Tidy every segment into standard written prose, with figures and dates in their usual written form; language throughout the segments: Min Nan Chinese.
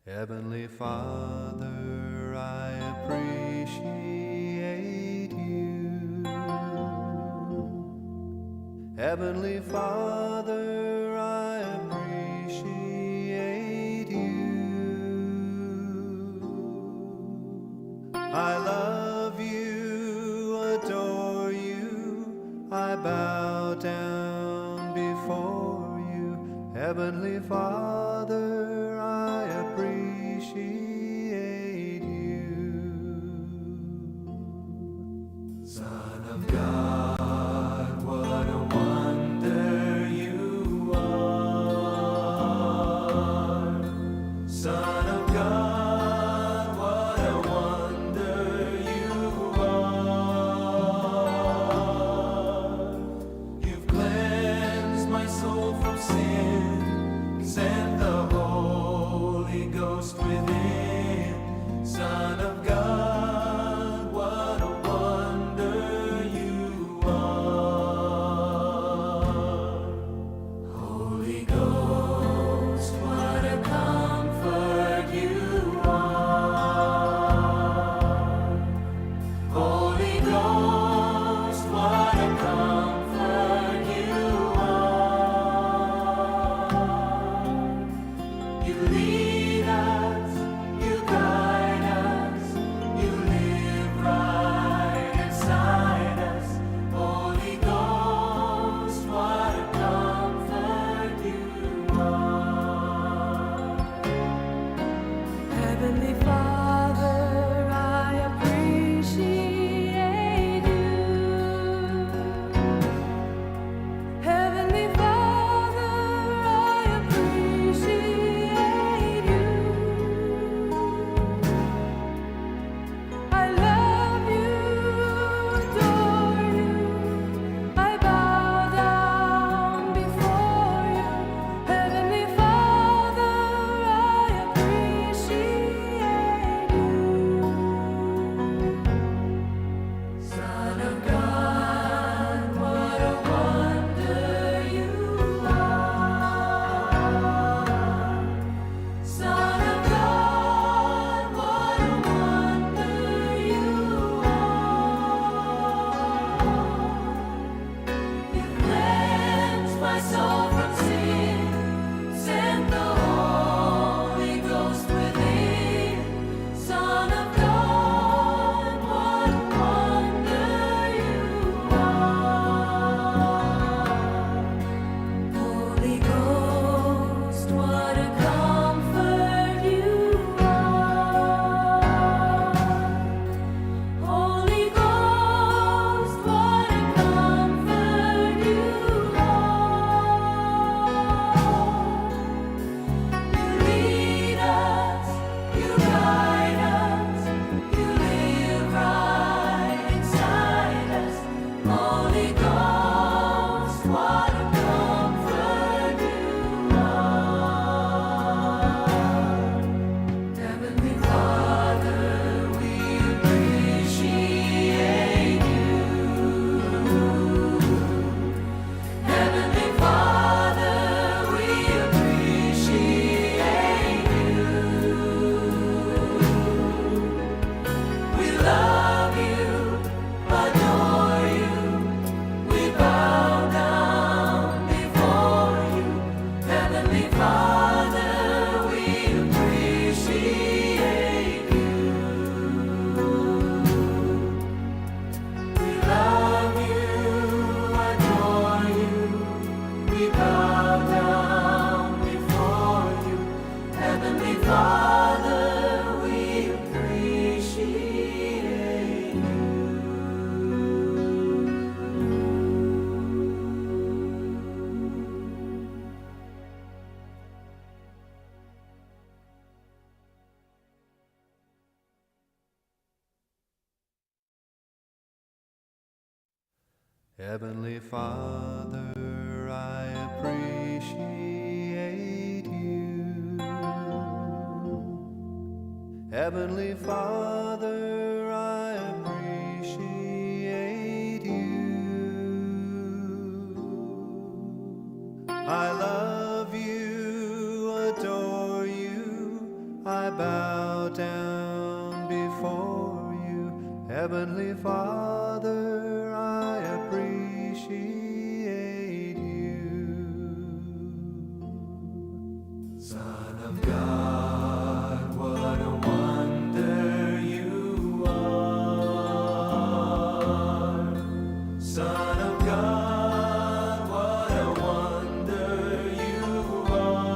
Heavenly Father, I appreciate you. Heavenly Father, I appreciate you. I love you, adore you, I bow down before you. Heavenly Father, I appreciate you. Son of God, what a wonder you are. Son of God, what a wonder you are. You've cleansed my soul from sin, sent the Holy Ghost within. Son of God, what a wonder you are. Holy Ghost, what a comfort you are. Holy Ghost, what a comfort you are. You lead us, you guide us, you live right inside us. Holy Ghost, what a comfort you are. Heavenly Father, I appreciate you. Heavenly Father, I appreciate you. I love you, adore you. I bow down before you. Heavenly Father, I appreciate you. Son of God, what a wonder you are. Son of God, what a wonder you are. You cleansed my soul from sin, sent the Holy Ghost within. Son of God, what a wonder you are. Holy Ghost, what a comfort you are. Holy Ghost, what a comfort you are. You lead us, you guide us, you live right inside us. Holy Ghost, what a comfort you are. Heavenly Father, we appreciate you. Heavenly Father, we appreciate you. We love you, adore you. We bow down before you. Heavenly Father, we appreciate you. We love you, adore you. We bow down before you. Heavenly Father, we appreciate you. Heavenly Father, I appreciate you. Heavenly Father, I appreciate you. I love you, adore you, I Before you. Heavenly Father, I appreciate you. Son of God, what a wonder you are. Son of God, what a wonder you are.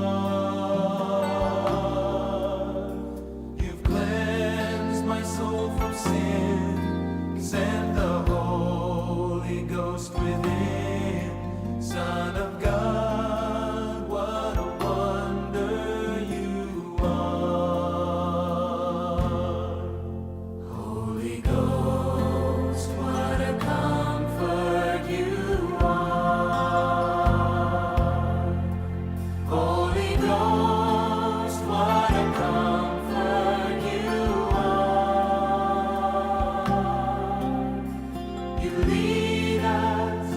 You've cleansed my soul from sin, sent the Holy Ghost within. Son of God, what a wonder you are. Holy Ghost, what a comfort you are. Holy Ghost, what a comfort you are. You lead us,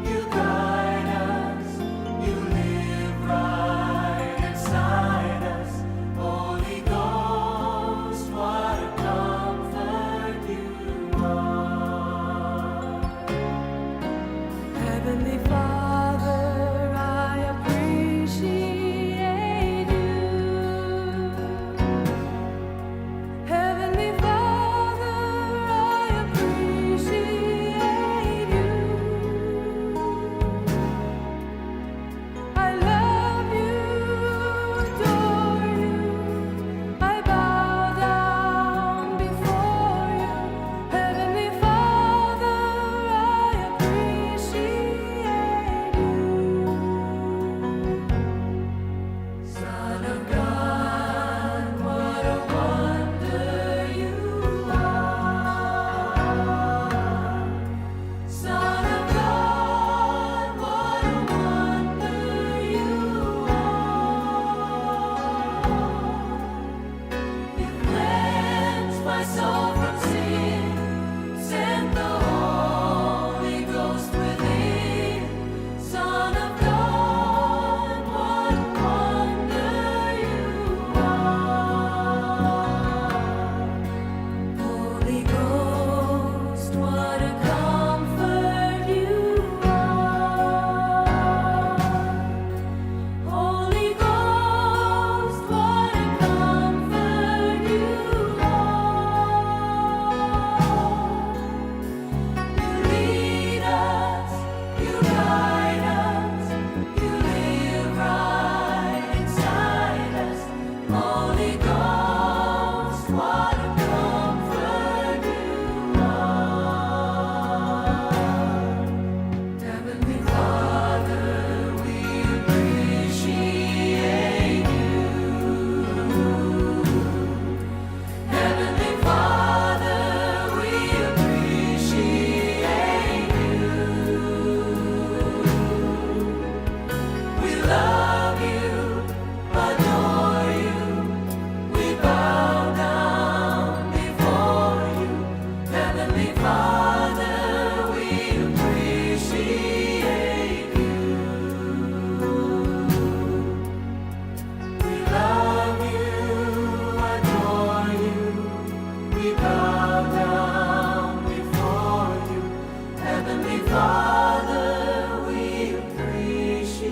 you guide us, you live right inside us. Holy Ghost, what a comfort you are. Heavenly Father, I appreciate you. Heavenly Father, I appreciate you. I love you, adore you. I bow down before you. Heavenly Father, I appreciate you. Son of God, what a wonder you are. Son of God, what a wonder you are. You cleansed my soul from sin, sent the Holy Ghost within. Son of God, what a wonder you are. Holy Ghost, what a comfort you are. Holy Ghost, what a comfort you are. You lead us, you guide us, you live right inside us. Holy Ghost, what a comfort you are. Heavenly Father, we appreciate you. Heavenly Father, we appreciate you. We love you, adore you. We bow down before you. Heavenly Father, we appreciate you. We love you, adore you. We bow down before you. Heavenly Father, we appreciate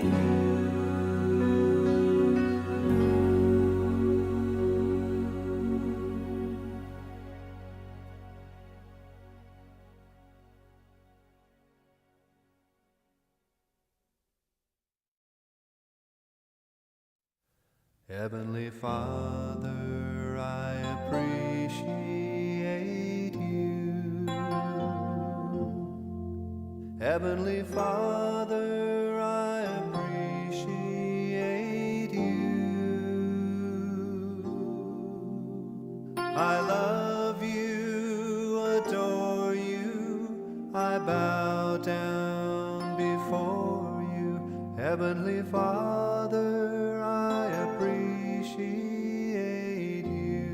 you. Heavenly Father, I appreciate you. Heavenly Father, I appreciate you. I love you, adore you, I bow down before you. Heavenly Father, I appreciate you.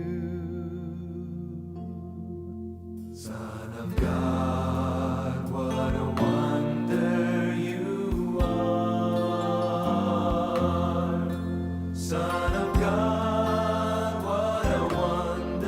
Son of God, what a wonder you are. Son of God, what a wonder.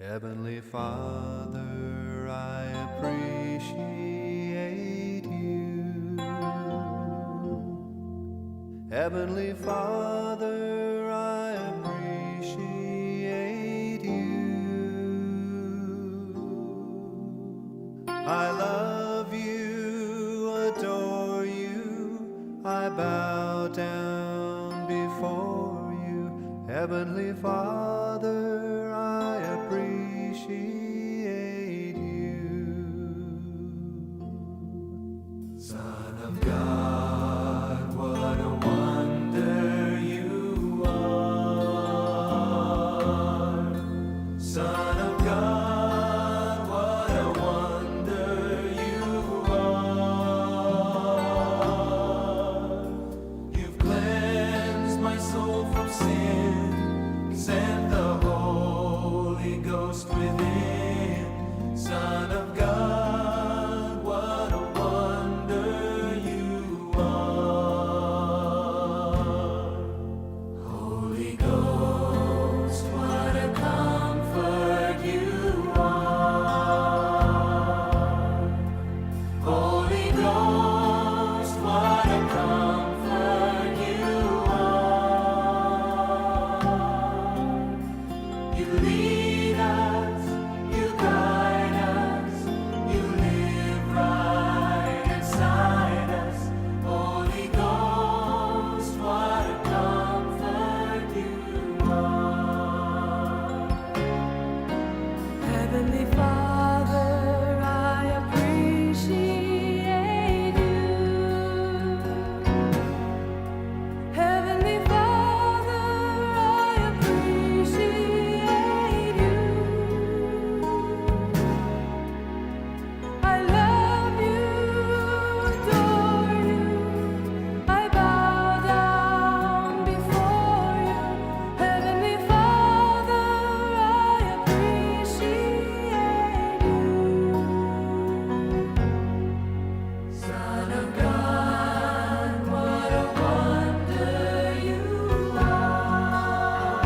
Heavenly Father, I appreciate you. Heavenly Father, I appreciate you. I love you, adore you, I bow down before you. Heavenly Father, I appreciate you. Son of God, what a wonder you are. Son of God, what a wonder you are. You've cleansed my soul from sin, sent the Holy Ghost within. Son of God, what a wonder you are. Holy Ghost, what a comfort you are. Holy Ghost, what a comfort you are. You lead us, you guide us, you live right inside us. Holy Ghost, what a comfort you are. Heavenly Father, I appreciate you. Heavenly Father, I appreciate you. I love you, adore you. I bow down before you. Heavenly Father, I appreciate you. Son of God, what a wonder you are.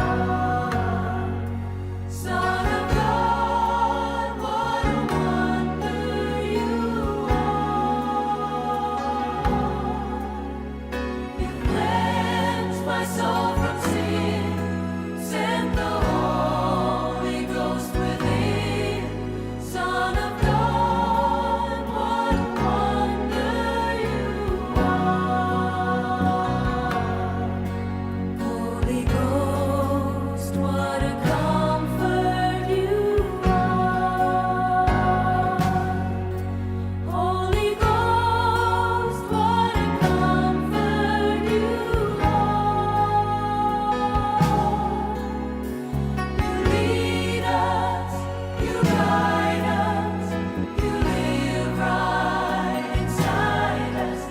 Son of God, what a wonder you are. You cleansed my soul from sin, sent the Holy Ghost within. Son of God, what a wonder you are. Holy Ghost, what a comfort you are. Holy Ghost, what a comfort you are. You lead us, you guide us, you live right inside us.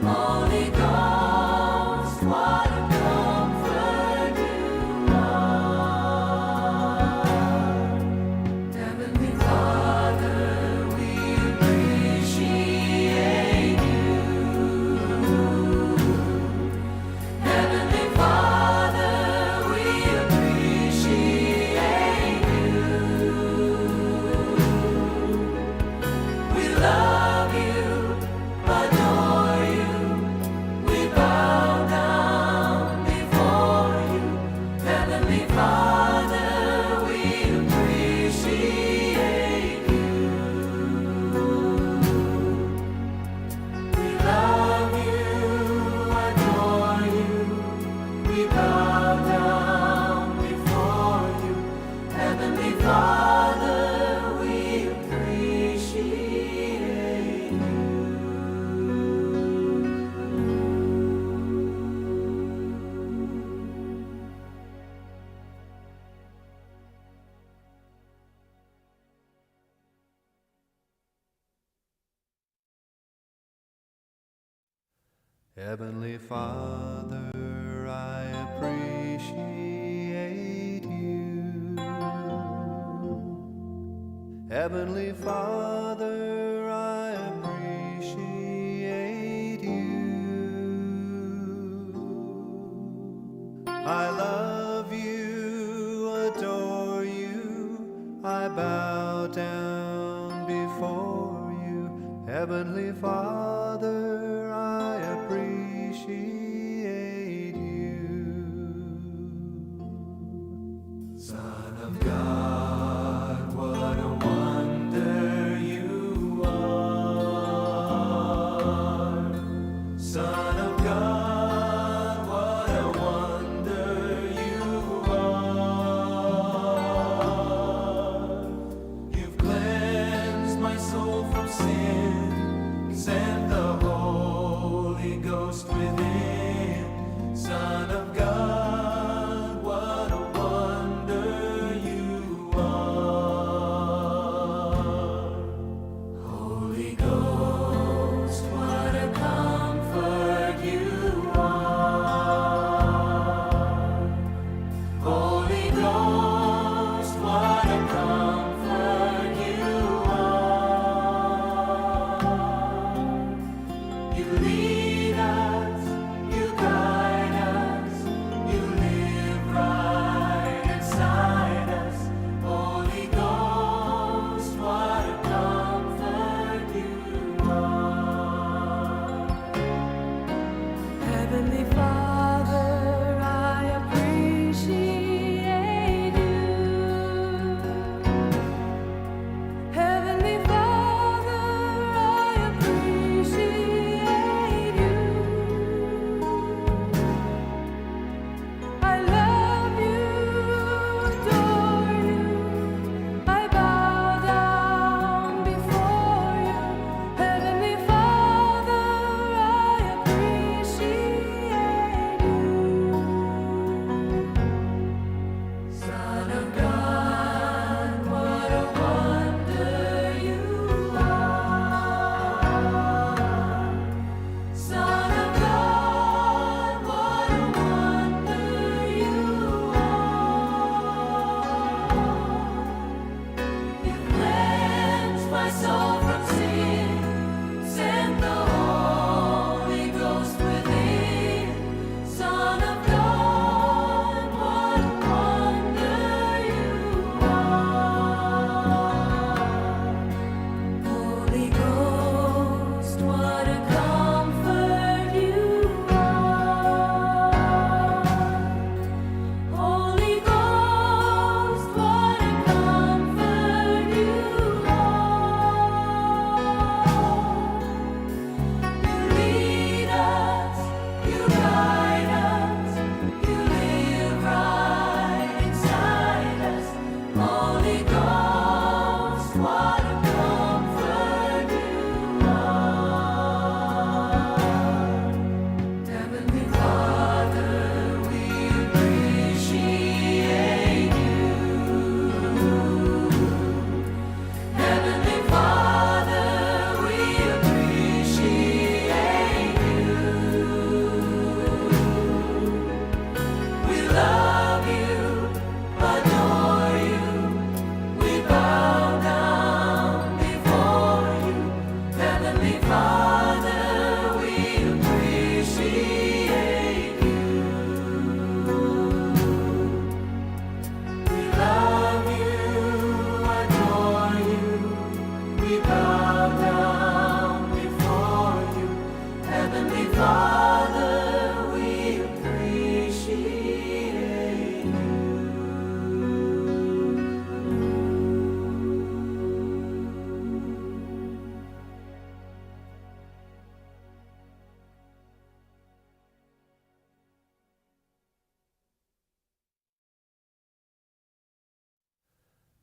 Holy Ghost, what a comfort you are. Heavenly Father, we appreciate you. Heavenly Father, we appreciate you. We love you, adore you. We bow down before you. Heavenly Father, we appreciate you. We love you, adore you. We bow down before you. Heavenly Father, we appreciate you. Heavenly Father, I appreciate you. Heavenly Father, I appreciate you. I love you, adore you, I Bow down before you. Heavenly Father, I appreciate you. Son of God, what a wonder you are. Son of God, what a wonder you are. You've cleansed my soul from sin, sent the Holy Ghost within. Son of God, what a wonder you are. Holy Ghost, what a comfort you are. Holy Ghost, what a comfort you are. You lead us, you guide us, you live right inside us. Holy Ghost, what a comfort you are. Heavenly Father, I appreciate you. Heavenly Father, I appreciate you. I love you, adore you. I bow down before you. Heavenly Father, I appreciate you. Son of God, what a wonder you are. Son of God, what a wonder you are. You cleansed my soul from sin, sent the Holy Ghost within. Son of God, what a wonder you are. Holy Ghost, what a comfort you are. Holy Ghost, what a comfort you are. You lead us, you guide us, you live right inside us. Holy Ghost, what a comfort you are. Heavenly Father, we appreciate you. Heavenly Father, we appreciate you. We love you, adore you. We bow down before you. Heavenly Father, we appreciate you. We love you, adore you. We bow down before you. Heavenly Father, we appreciate you.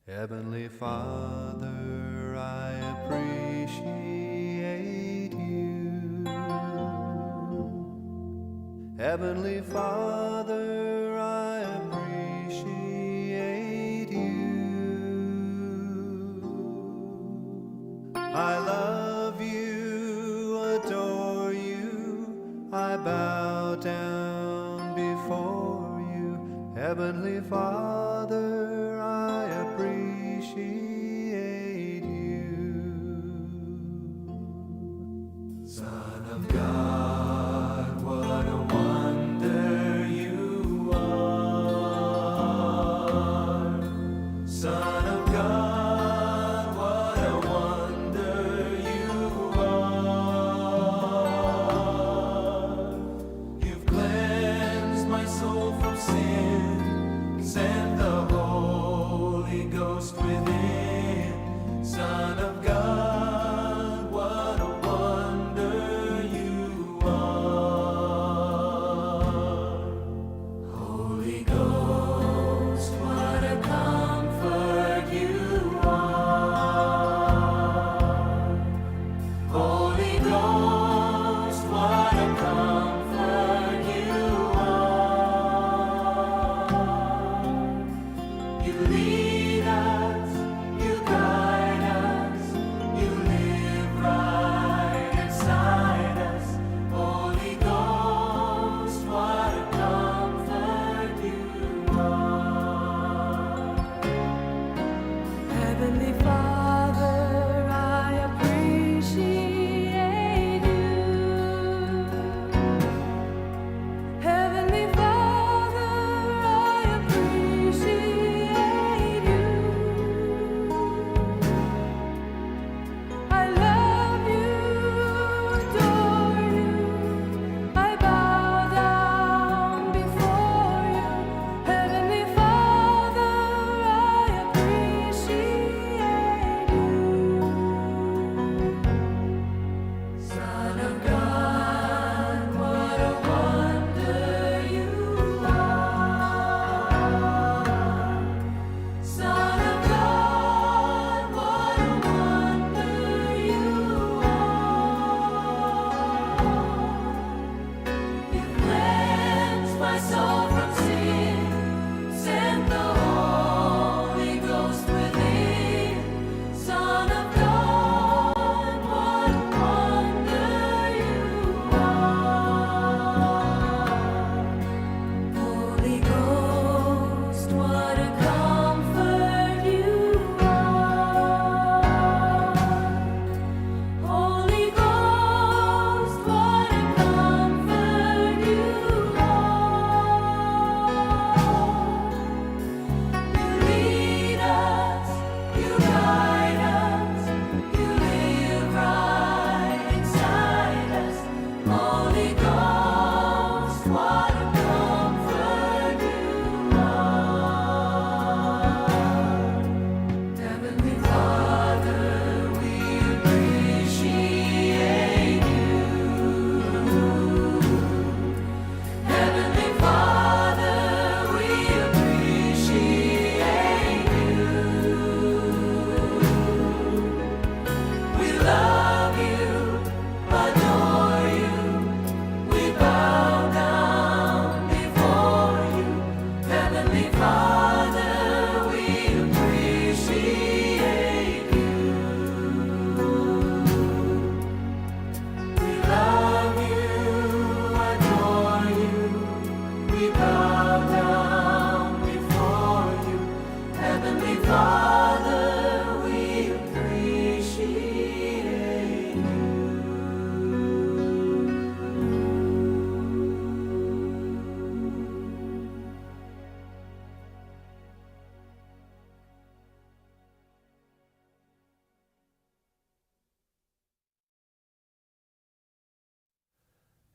Heavenly Father, I appreciate you. Heavenly Father, I appreciate you. I love you, adore you, I bow down before you. Heavenly Father, I appreciate you. Son of God, what a wonder you are. Son of God,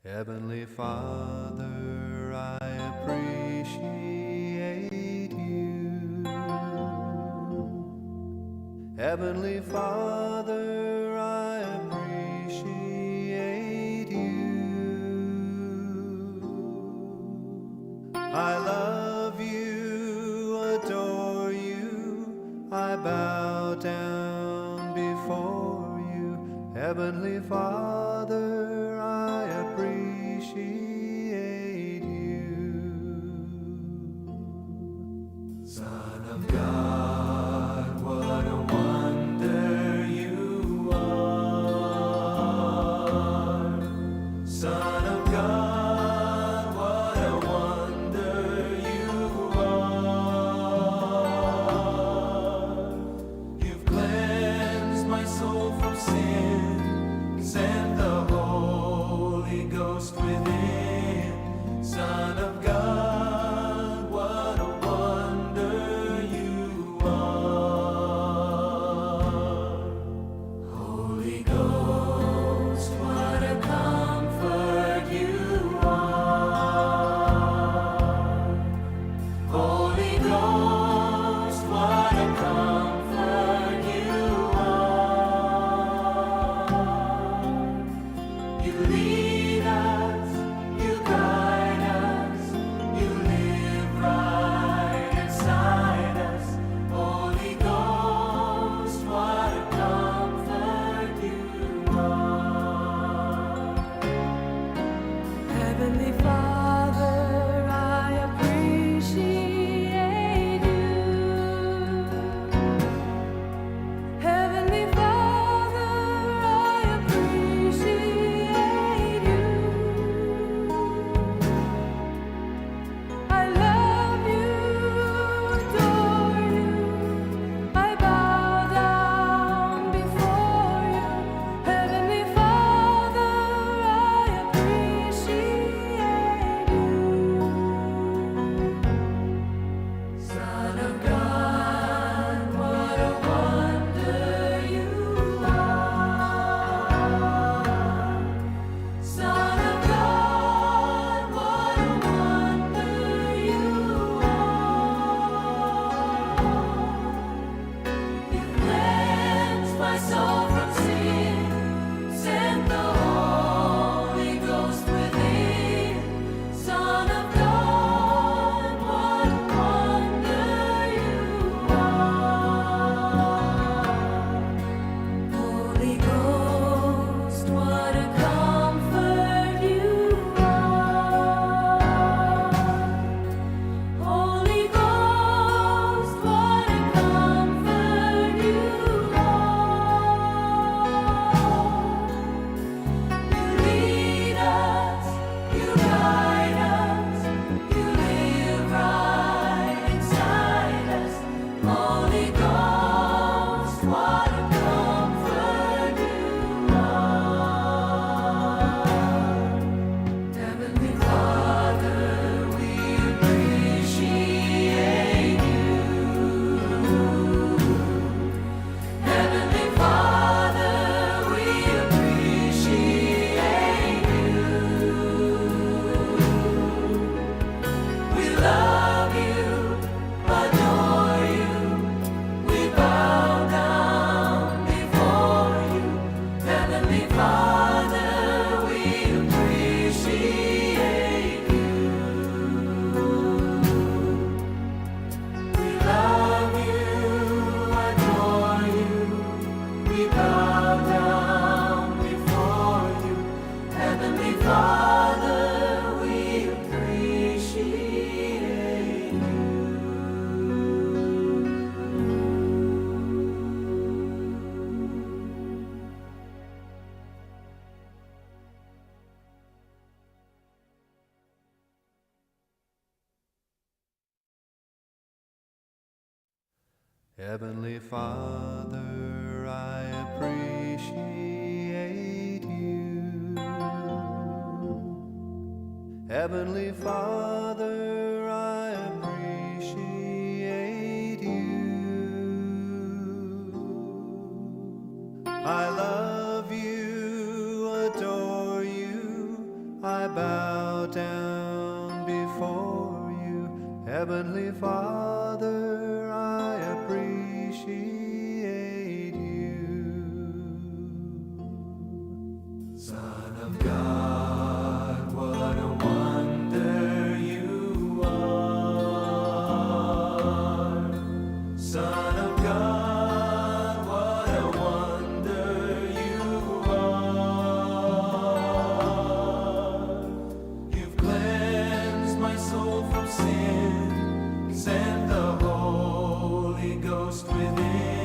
Heavenly Father, I appreciate you. Heavenly Father, I appreciate you. I love you, adore you, I bow down before you. Heavenly Father, I appreciate you. Son of God, what a wonder you are. Son of God, what a wonder you are. You've cleansed my soul from sin, sent the Holy Ghost within. Son of God, what a wonder you are. Holy Ghost, what a comfort you are. Holy Ghost, what a comfort you are. You lead us, you guide us, you live right inside us. Holy Ghost, what a comfort you are. Heavenly Father, I appreciate you. Heavenly Father, I appreciate you. I love you, adore you. I bow down before you. Heavenly Father, I appreciate you. Son of God, what a wonder you are. Son of God, what a wonder you are. You cleansed my soul from sin, sent the Holy Ghost within. Son of God, what a wonder you are. Holy Ghost, what a comfort you are. Holy Ghost, what a comfort you are. You lead us, you guide us, you live right inside us. Holy Ghost, what a comfort you are. Heavenly Father, we appreciate you. Heavenly Father, we appreciate you. We love you, adore you. We bow down before you. Heavenly Father, we appreciate you. We love you, adore you. We bow down before you. Heavenly Father, we appreciate you. Heavenly Father, I appreciate you. Heavenly Father, I appreciate you. I love you, adore you. I Father, I appreciate you. Son of God, what a wonder you are. Son of God, what a wonder you are. You've cleansed my soul from sin, sent the Holy Ghost within.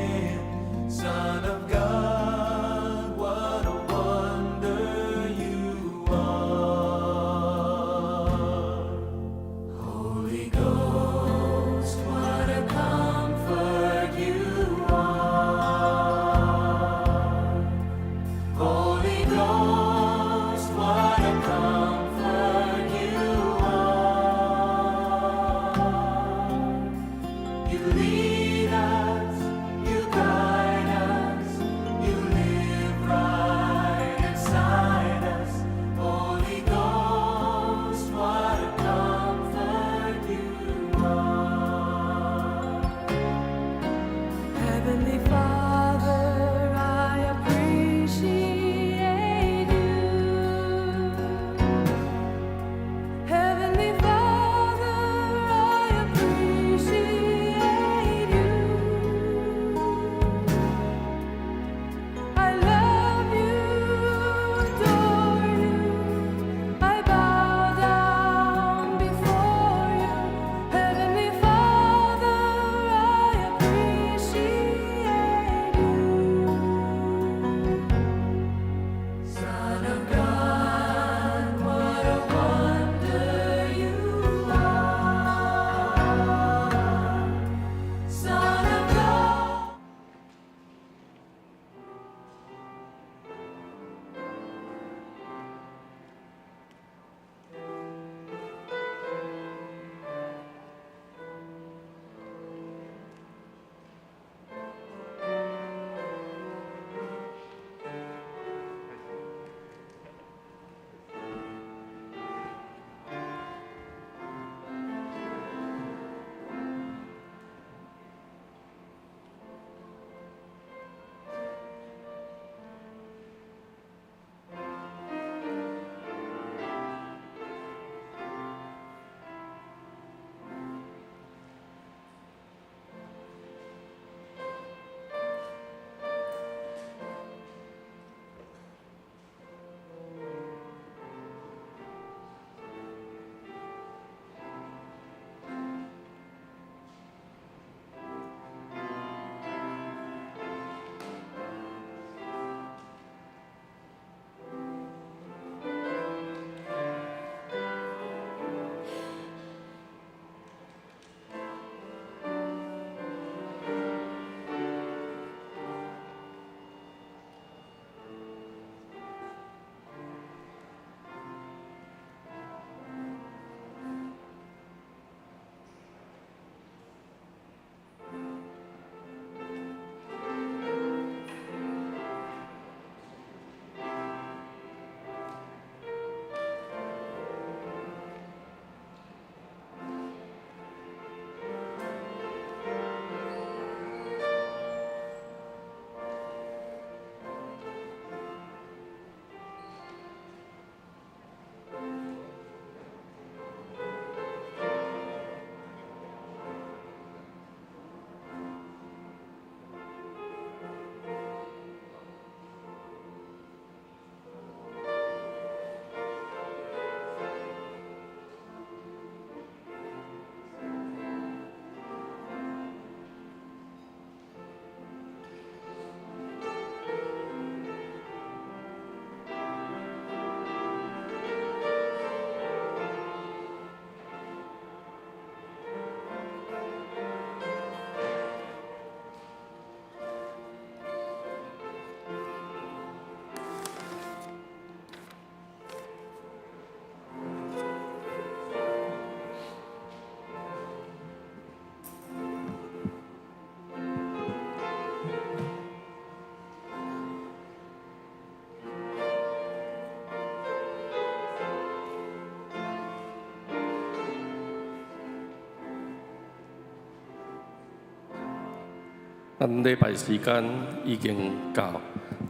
咱禮拜時間已經到，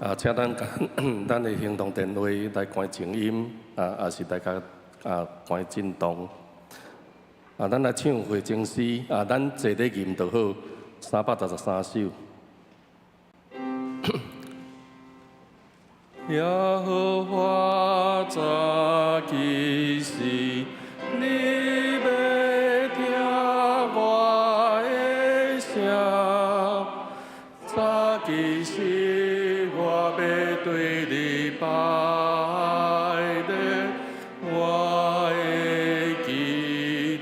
啊，請咱共咱的行動電話來關靜音，啊，也是大家啊關震動。啊，咱來唱回正詩，啊，咱坐咧吟就好，363首。耶和華早起時，你欲聽我的聲。早起時，我欲對你拜禮，我的祈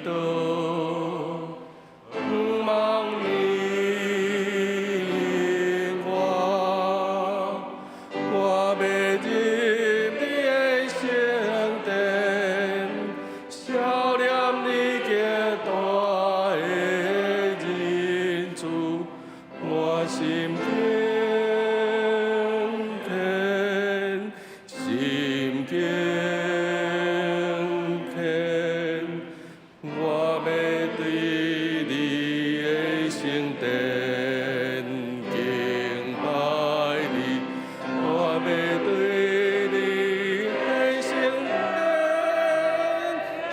禱，仰望你應我，我欲入你的聖殿，數念你極大的仁慈，我心敬虔，心敬虔，我欲對你的聖殿敬拜你，我欲對你的聖殿敬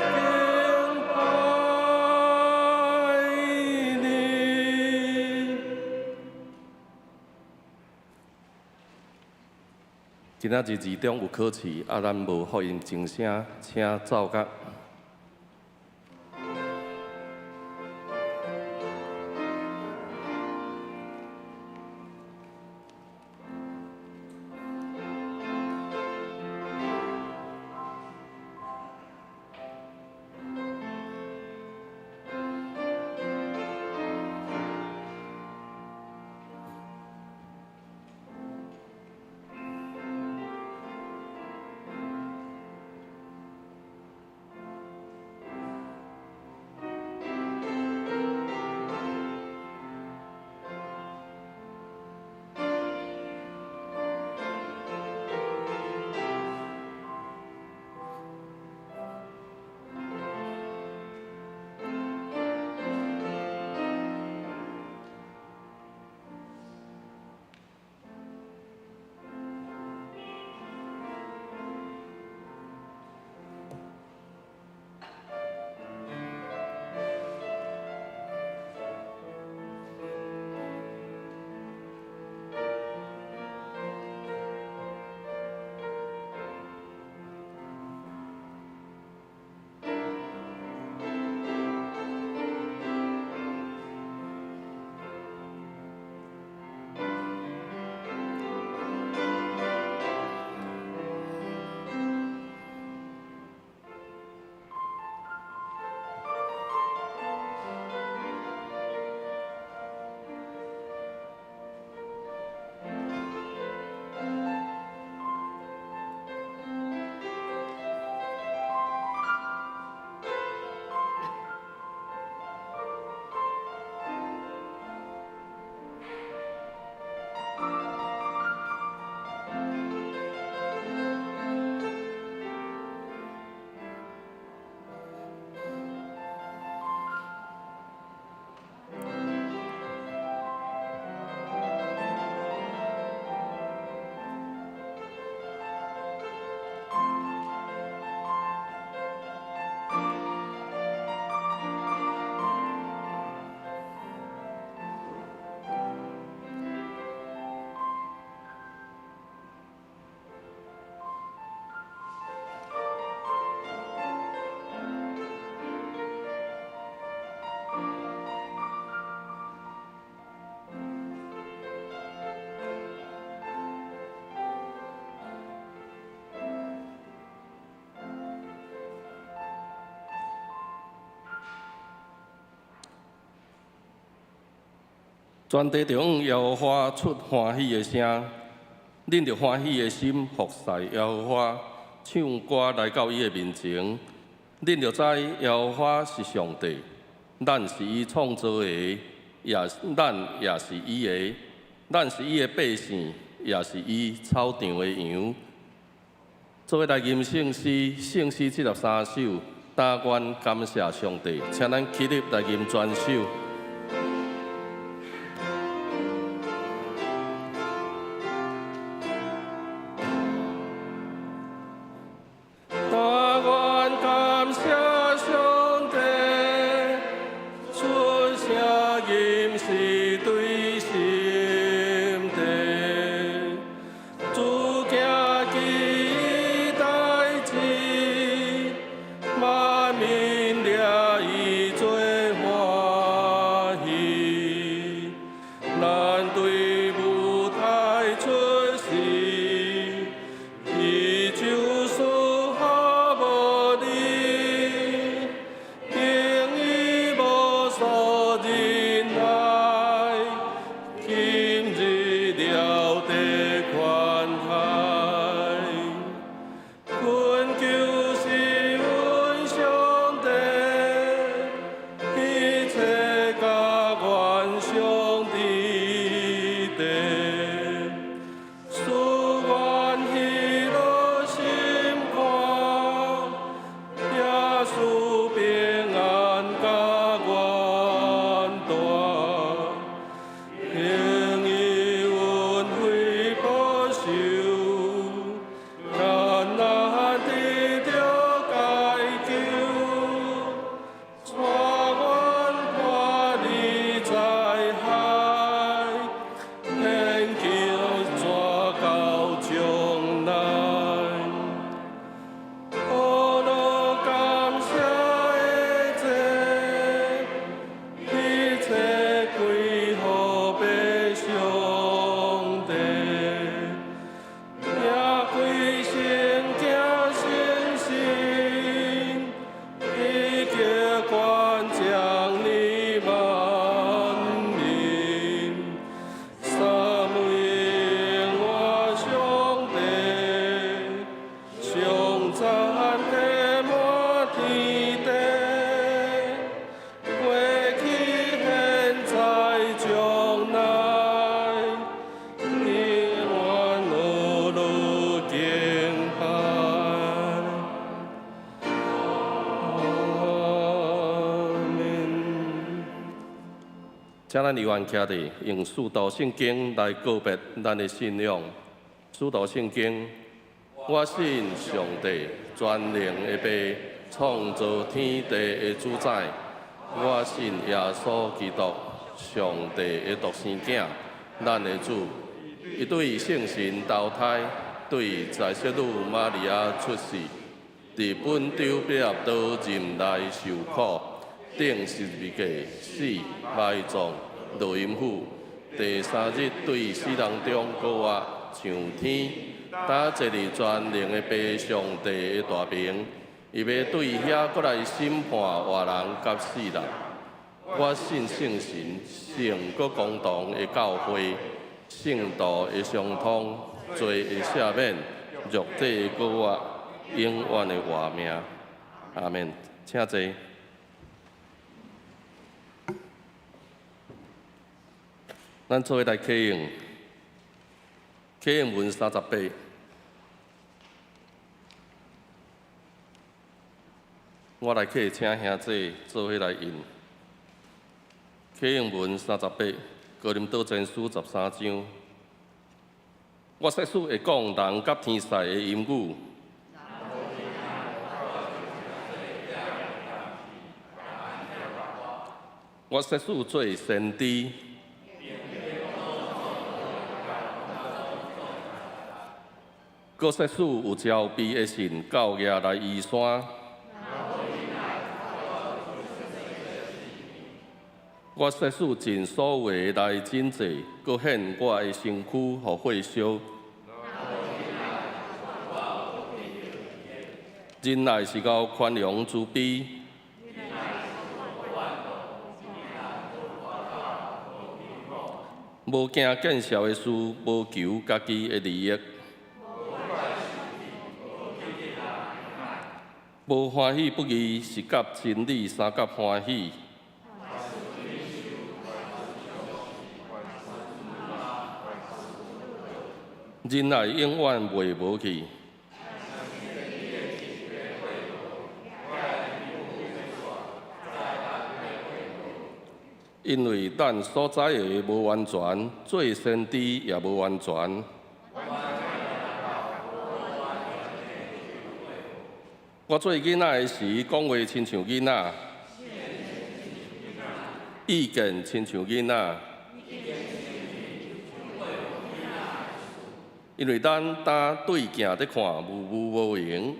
拜你。今仔日二中有考試，啊，咱無福音靜聲，請奏樂。全地著向耶和華出歡喜的聲，恁著歡喜的心服侍耶和華，唱歌來到伊的面前。恁著知耶和華是上帝，咱是伊創造的，也咱也是伊的，咱是伊的百姓，也是伊草場的羊。做伙來吟聖詩，聖詩73首，但願感謝上帝，請咱起立來吟全首。音是對心底，主行奇代誌，萬民掠伊做歡喜。咱對舞台出世，伊就賜予無理，憑伊無所忍耐，今日了得寬開。困求是阮上帝，一切甲願上佇地，使阮喜樂心肝，耶穌平安佮阮蹛，憑伊恩惠保守，艱難得著解救，帶阮脫離災害，現今直到將來。何樂感謝的祭，一切歸予父上帝。也歸聖子聖神，以及權將你萬民，三位永活上帝，頌讚遍滿天地，過去現在將來，永遠樂樂敬拜。阿門。請咱猶原徛佇，用使徒聖經來告別咱的信仰。使徒聖經，我信上帝全能的父，創造天地的主宰。我信耶穌基督，上帝的獨生囝，咱的主。伊對聖神投胎，對在聖女瑪利亞出世，佇本丟彼拉多任內受苦，釘十字架死埋葬，落陰府，第三日對死人中復活，上天，搭坐佇全能的父上帝的大爿，伊欲對遐閣來審判活人佮死人。我信聖神，聖閣公同的教會，聖徒的相通，罪的赦免，肉體的復活，永遠的活命。阿門。請坐。咱做伙來啟用，啟用文38。我來客請兄弟做伙來印。啟用文38，哥林多前書13章。我說使會講人佮天使的音語。我說使做先知。閣說使有慈悲的神教額來移山。我說使盡所有的來拯濟，閣獻我的身軀予火燒。仁愛是夠寬容慈悲。無驚見笑的事，無求家己的利益。無歡喜不義，是佮真理相佮歡喜。仁愛永遠袂無去。因為咱所知的無完全，做先知也無完全。我做囡仔的時，講話親像囡仔，意見親像囡仔，因為咱擔對鏡咧看，模糊無形。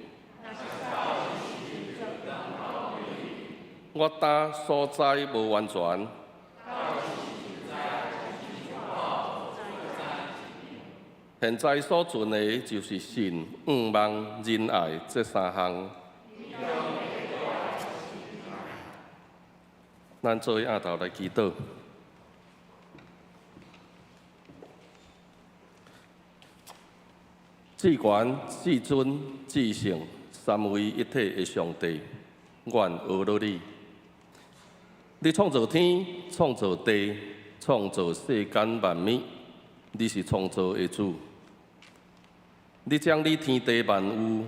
我擔所知無完全。現在所存的，就是信、向望、仁愛這三項。咱做伙徛頭來祈禱。至懸、至尊、至聖三位一體的上帝，阮阿羅你。你創造天、創造地、創造世間萬物，你是創造的主。你將你天地萬有，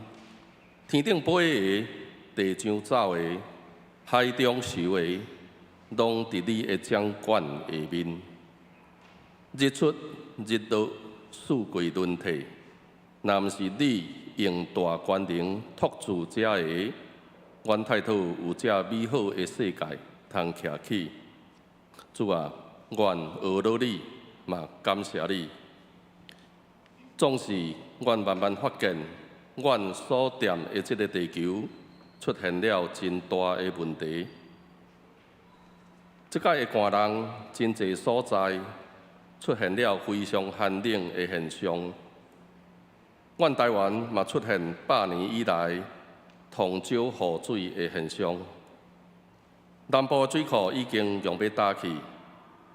天頂飛的、地上走的、海中游的，攏佇你的掌管下面。日出日落，四季輪替，若毋是你用大權能托住遮个，阮太討有這美好的世界通徛起。主啊，阮阿羅你，嘛感謝你。總是阮慢慢發現，阮所踮的這个地球出現了真大的問題。這擺的寒冬，真濟所在出現了非常寒冷的現象。阮台灣嘛出現百年以來通少雨水的現象。南部的水庫已經用欲焦去，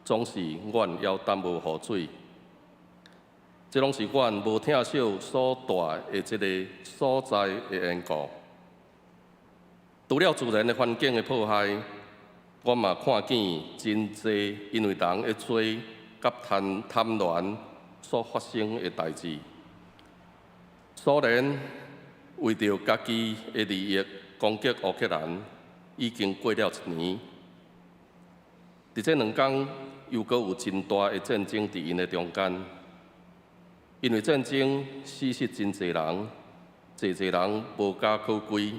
總是阮猶等無雨水。這攏是阮無疼惜所蹛的這个所在的緣故。除了自然的環境的破壞，我嘛看見真濟因為人的罪佮貪貪婪所發生的代誌。蘇聯為著家己的利益攻擊烏克蘭，已經過了一年。佇這兩工，又閣有真大的戰爭佇𪜶的中間。因為戰爭死死真濟人，濟濟人無家可歸，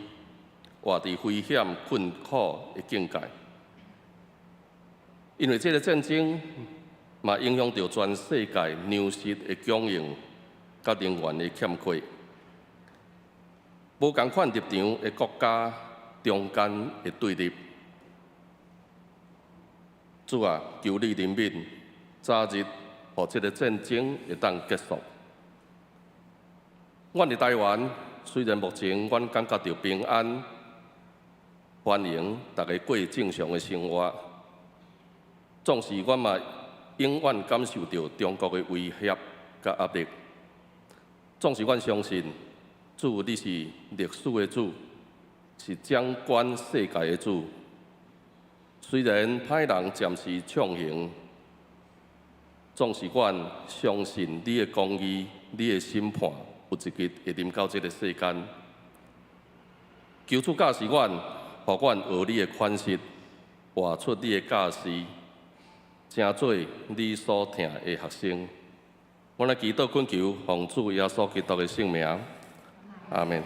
活佇危險困苦的境界。因為這个戰爭嘛影響著全世界糧食的供應佮能源的欠缺。無仝款立場的國家中間的對立。主啊，求你憐憫，早日予這个戰爭會當結束。阮佇台灣，雖然目前阮感覺著平安，歡迎大家過正常的生活，總是阮嘛永遠感受著中國的威脅佮壓力。總是阮相信，主你是歷史的主，是掌管世界的主。雖然歹人暫時暢行，總是阮相信你的公義、你的審判，有一日會臨到這个世間。求主教示阮，予阮學你的款式，活出你的教示，成做你所疼的學生。阮來祈禱懇求，奉主耶穌基督的聖名，阿們。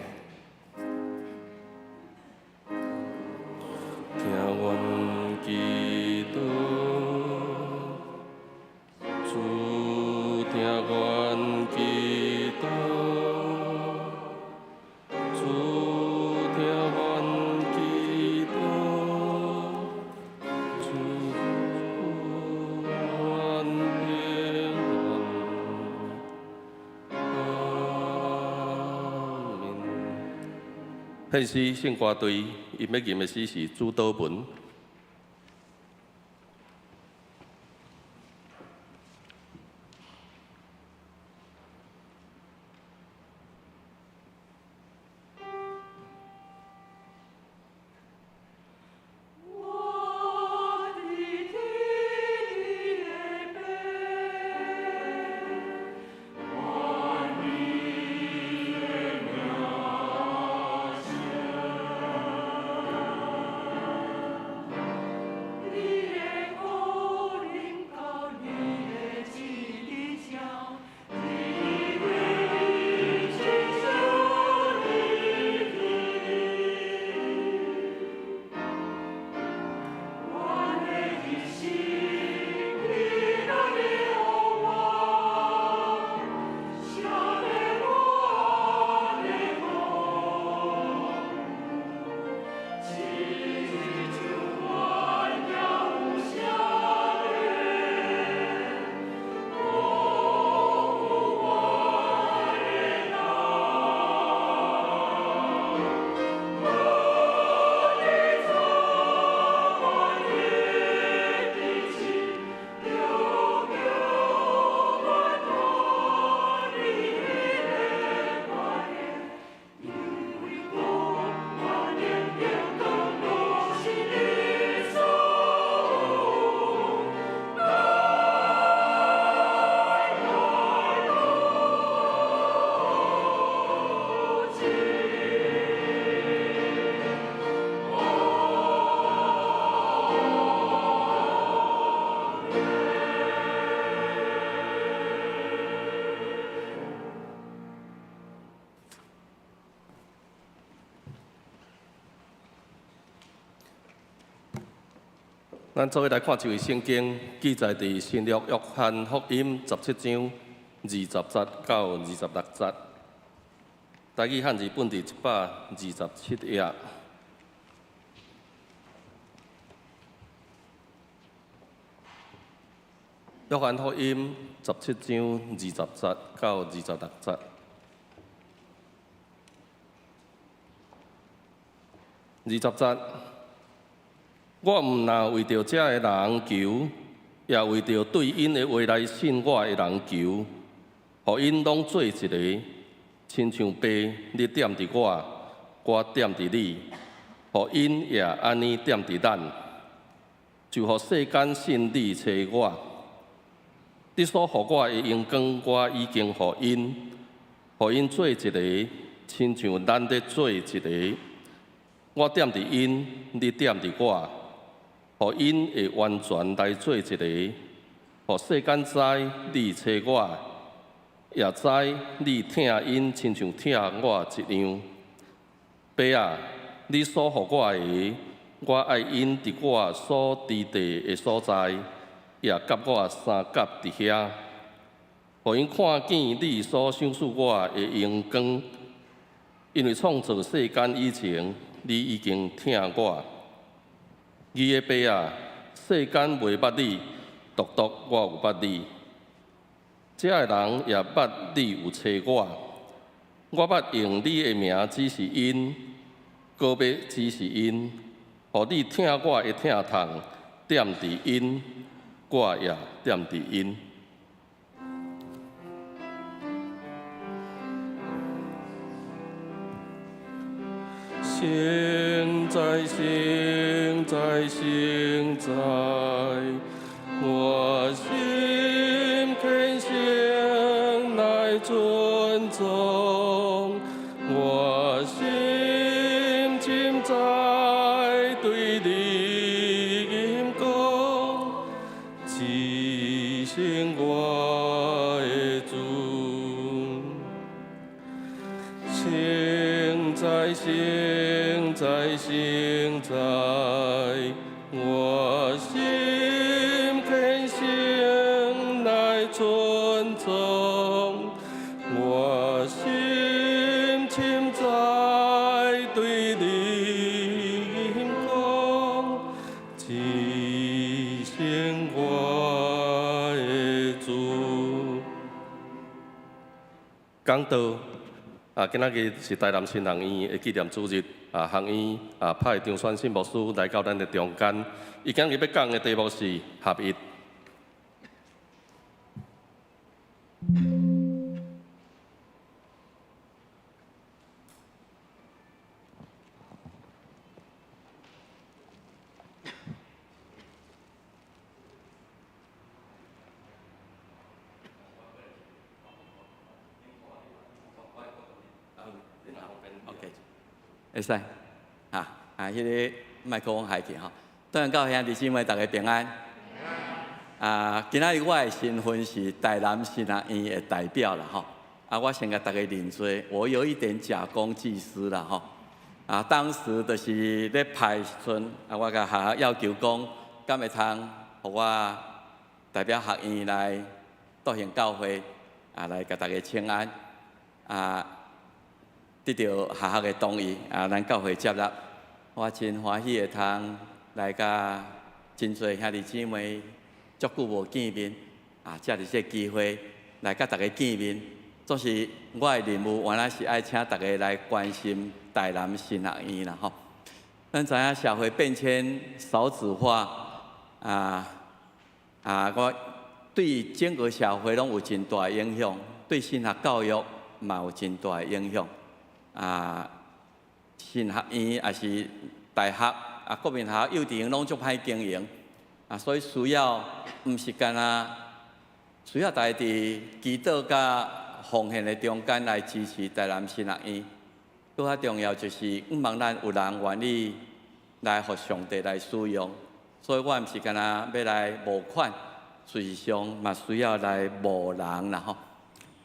聽阮祈禱，主聽阮祈禱，主聽阮祈禱，主阮平安，阿們。獻詩聖歌隊，𪜶欲吟的詩是主禱文。我的天的父，咱做伙來看這位聖經記載佇新約約翰福音十七章二十節到二十六節，台語漢字本佇127頁。約翰福音十七章二十節到二十六節。二十節，我毋但為著遮的人求，也為著對𪜶的話來信我的人求，予𪜶攏做一个，親像爸你踮佇我，我踮佇你，予𪜶也按呢踮佇咱，就予世間信你差我。你所予我的榮光，我已經予𪜶，予𪜶做一个，親像咱咧做一个。我踮佇𪜶，你踮佇我，予𪜶會完全來做一个，予世間知你差我，也知你疼𪜶親像疼我一樣。爸啊，你所予我的，我愛𪜶佇我所佇地的所在，也佮我相佮佇遐，予𪜶看見你所賞賜我的榮光，因為創造世間以前，你已經疼我。義的爸啊，世間袂捌你，獨獨我有捌你。遮的人也捌你有差我。我捌用你的名指示𪜶，閣欲指示𪜶，予你疼我的疼痛踮佇𪜶，我也踮佇𪜶。聖哉，聖哉，聖哉，我心懇心來尊崇，我心深在對你講，至聖我的主。聖哉，聖哉，聖哉，我心懇心來尊崇，我心深在對你講，至聖我的主。講道啊，今仔日是台南神學院的紀念主日啊，學院啊派張宣信牧師來到咱的中間。伊今日欲講的題目是合一。 OK，會使，哈，啊，彼个麥克風開去吼。東洋教兄弟姊妹，大家平安。啊，今仔日我的身份是台南神學院的代表啦，吼。啊，我先共大家認罪，我有一點假公濟私啦，吼。啊，當時就是咧派時陣，啊，我共學校要求講，敢會通予我代表學院來倒行教會，啊，來共大家請安，啊。得著學校的同意，啊，咱教會接納，我真歡喜會通來佮真濟兄弟姊妹足久無見面，啊，藉著這个機會來佮大家見面。總是我的任務，原來是愛請大家來關心台南神學院啦，吼。咱知影社會變遷、少子化，啊啊，我對整個社會攏有真大影響，對神學教育嘛有真大的影響。啊，神學院也是大學啊，國民學校、幼稚園攏足歹經營，啊，所以需要毋是干焦需要大家佇祈禱佮奉獻的中間來支持台南神學院。閣較重要就是，向望咱有人願意來予上帝來使用，所以我毋是干焦欲來募款，事實上嘛需要來募人啦吼。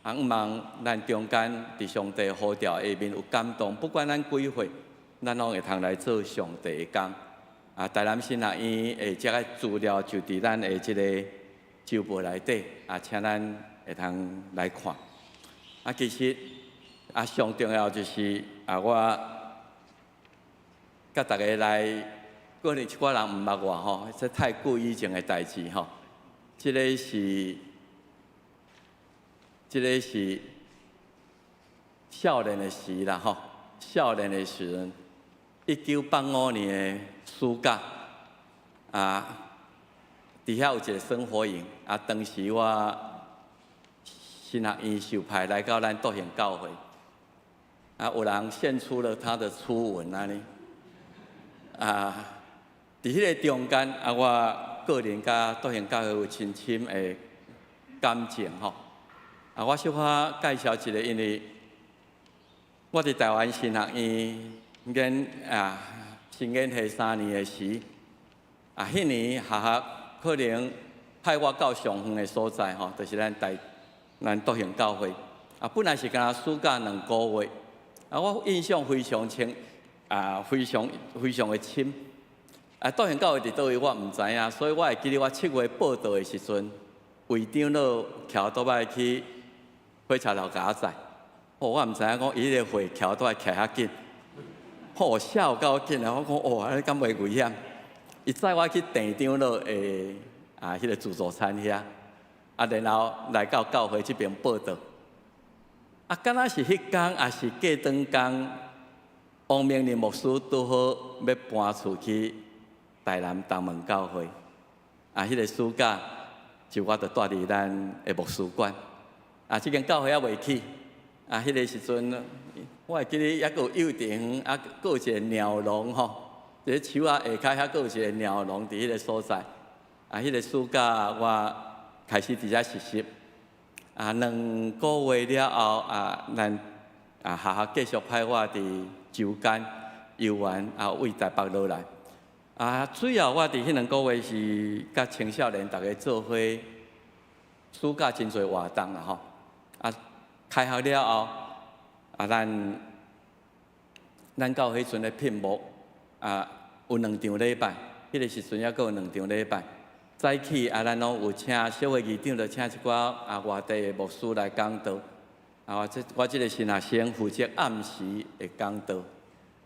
啊，向望咱中間佇上帝呼召下面有感動，不管咱幾歲，咱攏會通來做上帝的工。啊，台南神學院的這个資料就佇咱的這个周報內底，啊，請咱會通來看。啊，其實啊，上重要就是啊，我佮大家來，可能一寡人毋捌我吼，這太久以前的代誌吼。這个是少年的時啦吼，少年的時陣，1985年的暑假，啊，佇遐有一個生活營，啊，當時我神學院受派來到咱篤行教會，啊，有人獻出了他的初吻按呢，啊，佇彼个中間，啊，我個人佮篤行教會有真深的感情吼。啊，我小可介紹一下，因為我佇台灣神學院研啊，神研系3年的時，啊，彼年學校可能派我到上遠的所在吼，就是咱篤行教會。啊，本來是干焦暑假2個月，啊，我印象非常清，啊，非常非常的深。啊，篤行教會佇佗位我毋知影，所以我會記得我7月報到的時陣，魏長老騎倒擺去火車頭共我載。哦，我毋知影講伊彼個貨騎倒擺騎遐緊，吼，嚇有夠緊啊！我講哦，按呢敢袂危險？伊載我去鄭長老的啊，彼个自助餐遐，啊，然後來到教會這邊報到。啊，敢若是彼工，抑是過轉工，王明林牧師拄好欲搬厝去台南東門教會。啊，彼个暑假就我就蹛佇咱的牧師館。啊，這間教會猶未起。啊，彼个時陣，我會記得猶閣有幼稚園，啊，閣有一个鳥籠吼，佇咧樹仔下跤遐閣有一个鳥籠佇彼个所在。啊，彼个暑假我開始佇遮實習。啊，2個月了後，啊，咱啊學校繼續派我佇周間遊園啊，對台北落來。啊，主要我佇彼2個月是佮青少年逐家做伙，暑假真濟活動啦吼。啊，開學了後，啊，咱教會彼陣的聘牧啊，有兩場禮拜，彼个時陣猶閣有兩場禮拜。早起啊，咱攏有請小會議長，就請一寡啊外地的牧師來講道。啊，我這个新學生負責暗時的講道。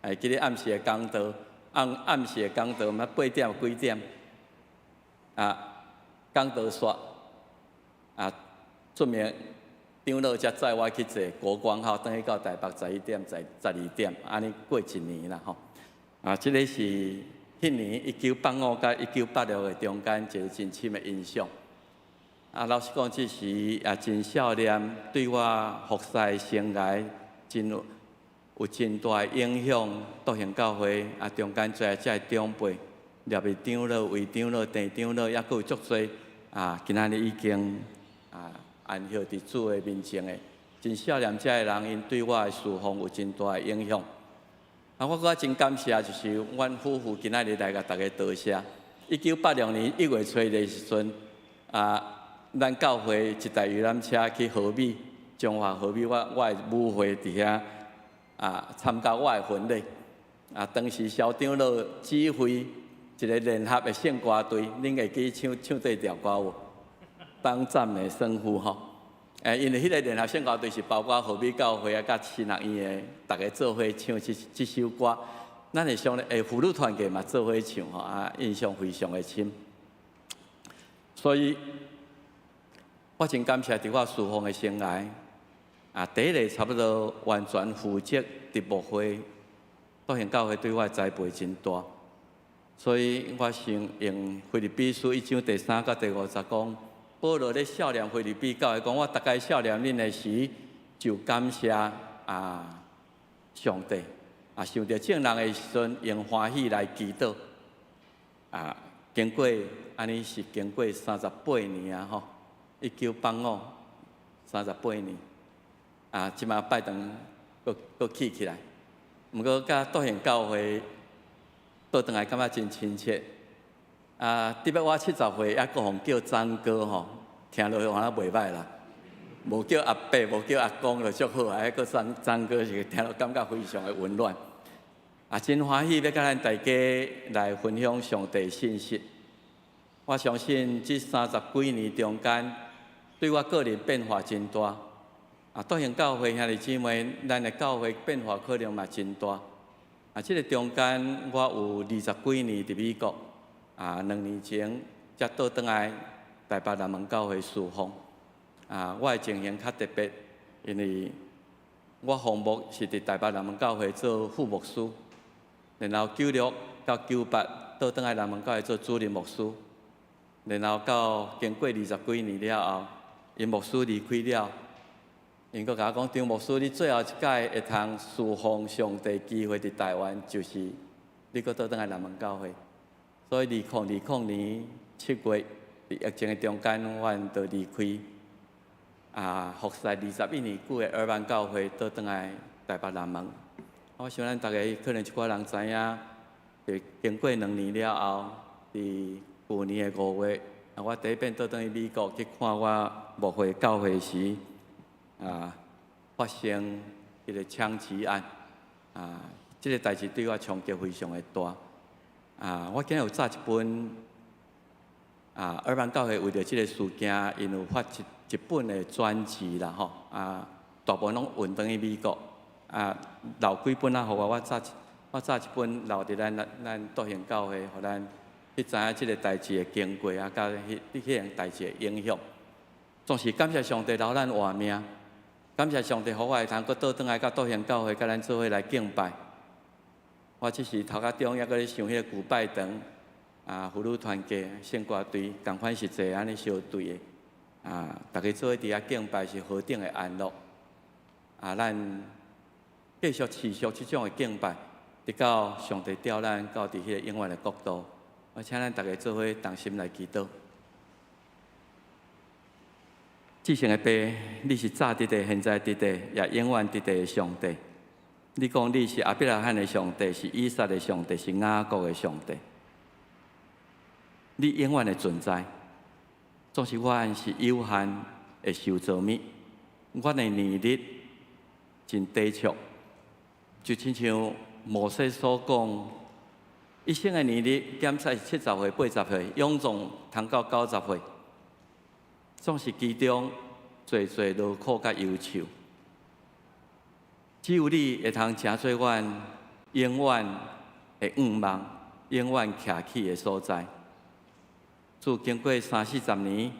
會記得暗時的講道，暗時的講道，嘛8點幾點？啊，講道煞，啊，出面長老才載我去坐國光號，轉去到台北11點、12點，按呢過一年啦吼。啊，這个是彼年1985佮1986的中間一个真深的印象。啊，老實講，這時也真少年，對我服侍生涯真有真大的影響。篤行教會啊，中間坐這長輩，廖的長老、魏長老、鄭長老，猶閣有足濟啊，今仔日已經啊安歇佇主的面前的，真少年這个人，𪜶對我的侍奉有真大的影響。啊，我閣較真感謝，就是阮夫婦今仔日來共大家道謝。1986年1月初一的時陣，啊，咱教會一台遊覽車去和美，彰化和美，我的母會佇遐啊參加我的婚禮。啊，當時蕭長老指揮一个聯合的聖歌隊，恁會記唱唱這條歌無？當讚美聖父吼。因為彼个聯合聖歌隊是包括和美教會啊，佮神學院的，逐家做伙唱這首歌。咱會想咧，婦女團契嘛做伙唱吼，啊，印象非常的深。所以，我真感謝佇我侍奉的生涯，啊，第一个差不多完全負責佇牧會，篤行教會對我的栽培真大。所以我先用腓立比書1章第3到第5節講。保羅咧少年腓立比教會講，我逐擺想念恁的時，就感謝啊上帝。啊，想著眾人的時陣，用歡喜來祈禱。啊，經過按呢是經過38年啊吼，198538年。啊，這馬拜堂閣閣起起來，毋過佮篤行教會倒轉來感覺真親切。啊，特別我70歲，猶閣予叫張哥吼，聽落去敢若袂䆀啦。無叫阿伯，無叫阿公就足好啊，彼閣張張哥是聽落感覺非常的溫暖。啊，真歡喜欲佮咱大家來分享上帝信息。我相信這三十幾年中間，對我個人變化真大。啊，篤行教會兄弟姊妹，咱的教會變化可能嘛真大。啊，這个中間我有二十幾年佇美國，啊，2年前才倒轉來台北南門教會侍奉。啊，我的情形較特別，因為我奉牧是佇台北南門教會做副牧師，然後96到98倒轉來南門教會做主任牧師，然後到經過二十幾年了後，𪜶牧師離開了，𪜶閣共我講，張牧師，你最後一擺會通侍奉上帝機會佇台灣，就是你閣倒轉來南門教會。所以2020年7月，佇疫情的中間，阮就離開。啊，服侍21年久的爾灣教會，倒轉來台北南門。我想咱逐家可能一寡人知影，佇經過兩年了後，佇舊年的5月，啊，我第一遍倒轉去美國去看我牧會教會時，啊，發生彼个槍擊案，啊，這个代誌對我衝擊非常的大。啊，我今日有紮一本，啊，爾灣教會為著這个事件，𪜶有發一本的專輯啦吼，啊，大部分攏運轉去美國，啊，留幾本仔予我，我紮一本留佇咱篤行教會，予咱去知影這个代誌的經過啊，佮彼項代誌的影響。總是感謝上帝留咱活命，感謝上帝予我會通閣倒轉來佮篤行教會，佮咱做伙來敬拜。我這時頭殼中猶閣咧想彼个舊拜堂，啊，婦女團契、聖歌隊，仝款是坐按呢相對的。啊！逐家做伙佇遐敬拜是何等的安樂！啊，咱繼續持續這種的敬拜，直到上帝調咱到佇彼个永遠的國度。我請咱逐家做伙同心來祈禱。至聖的父，你是早佇地、現在佇地，也永遠佇地的上帝。你講你是亞伯拉罕的上帝，是以撒的上帝，是雅各的上帝。你永遠的存在。總是阮是有限的受造物，阮的年日真短促，就親像摩西所講，一生的年日減少是70歲、80歲，勇壯通到90歲，總是其中濟濟勞苦佮憂愁。只有你會通成做阮永遠的願望，永遠徛起的所在。主，經過三四十年，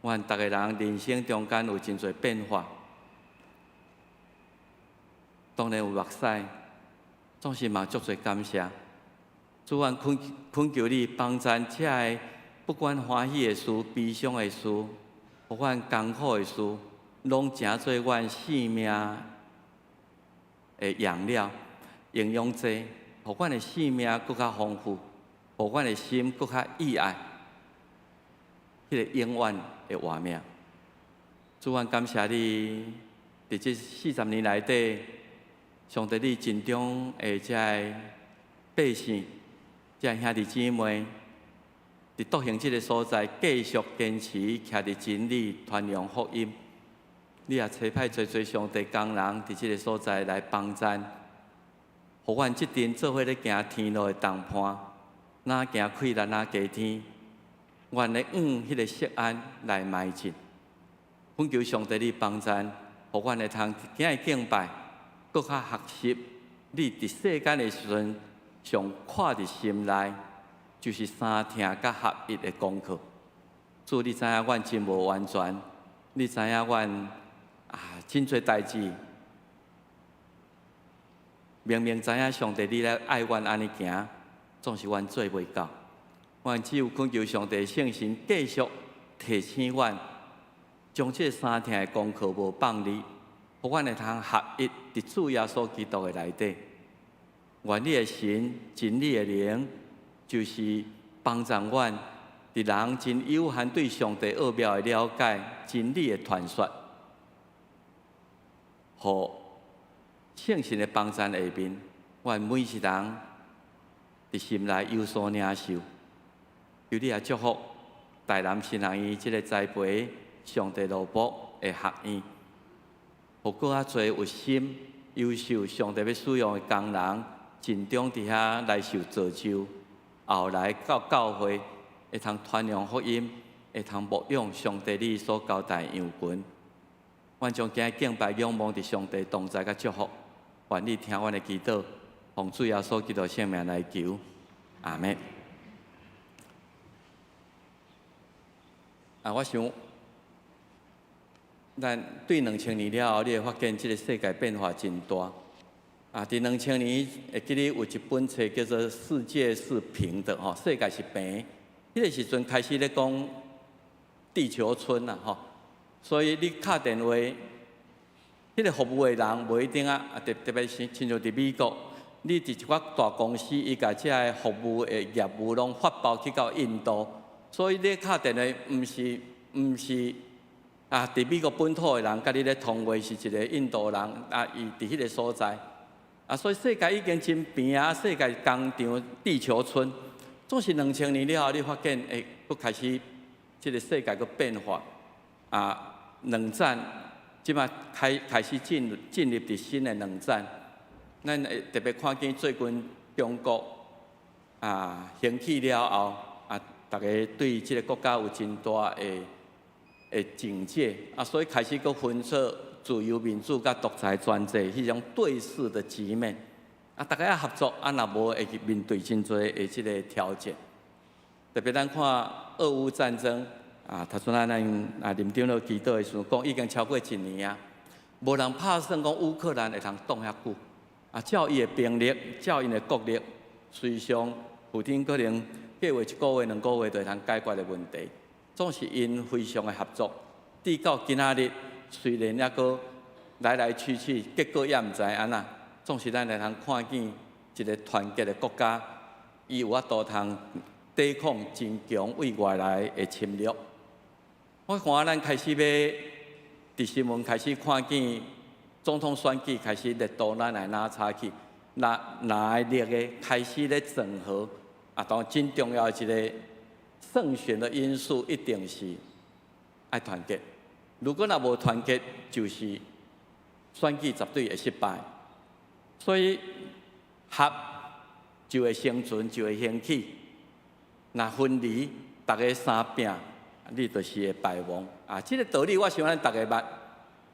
阮逐个人人生中間有真濟變化，當然有目屎，總是嘛足濟感謝。主，阮懇求你幫贊這个不管歡喜的事、悲傷的事，不管艱苦的事，攏成做阮生命的養料、營養劑，予阮的生命閣較豐富，予阮的心閣較意愛。彼个永遠的活命。主，阮感謝你，佇這四十年內底，上帝你盡忠的這个百姓，這个兄弟姊妹，佇篤行這个所在，繼續堅持徛佇真理，傳揚福音。你也差派濟濟上帝工人佇這个所在來幫贊，予阮這陣做伙咧行天路的同伴，若行氣力，若加添。願咧往彼个錫安來邁進，懇求上帝你幫贊，予阮會通今日敬拜，閣較學習你佇世間的時陣上看佇心內，就是三疼佮合一的功課。主，你知影阮真無完全，你知影阮啊真濟代誌，明明知影上帝你咧愛阮按呢行，總是阮做袂到。阮只有懇求上帝聖神繼續提醒阮，將這三疼的功課無放離，予阮會通合一佇主耶穌基督的內底。願你的神、真理的靈，就是幫助阮佇人真有限對上帝奧妙的了解、真理的傳說，予聖神的幫贊下面，阮每一人佇心內有所領受。求你也祝福台南神學院這个栽培上帝奴僕的學院，予閣較濟有心、優秀上帝欲使用的工人，盡忠佇遐來受造就，後來到教會會通傳揚福音，會通牧養上帝你所交代羊群。阮將今日敬拜仰望佇上帝同在佮祝福，願你聽阮的祈禱，奉主耶穌基督聖名來求，阿們。啊，我想，咱對2000年了後，你會發現這个世界變化真大。啊，佇2000年會記得有一本冊叫做《世界是平的》吼，世界是平。彼个時陣開始咧講地球村啦，吼。所以你敲電話，彼个服務的人無一定啊，啊特特別是親像佇美國，你佇一寡大公司，伊共這个服務的業務攏發包去到印度，所以你敲電話毋是毋是啊，佇美國本土的人佮你咧通話是一个印度人，啊，伊佇彼个所在，啊，所以世界已經真平啊，世界工廠地球村，總是2000年了後，你發現會閣開始這个世界閣變化，啊。冷戰，這擺開開始進進入佇新的冷戰。咱會特別看見最近中國啊興起了後，啊，逐家對這个國家有真大的的警戒，啊，所以開始閣分出自由民主佮獨裁專制彼種對峙的局面。啊，逐家愛合作，啊，若無會去面對真濟的這个挑戰。特別咱看俄烏戰爭。啊，頭先咱啊林長老祈禱的時陣講，已經超過一年啊，無人拍算講烏克蘭會通擋遐久。啊，照伊的兵力，照𪜶的國力，隨上普丁可能計劃一個月、2個月就會通解決的問題。總是𪜶非常的合作，直到今仔日，雖然猶閣來來去去，結果也毋知按怎。總是咱會通看見一个團結的國家，伊有法度通抵抗真強對外來的侵略。我看咱開始欲佇新聞開始看見總統選舉開始熱度咱來哪插去，哪哪個力的開始咧整合，啊，當然真重要的一个勝選的因素一定是愛團結。如果若無團結，就是選舉絕對會失敗。所以合就會生存，就會興起。若分離，逐家相拚，你就是會敗亡啊！這个道理我想咱逐家捌，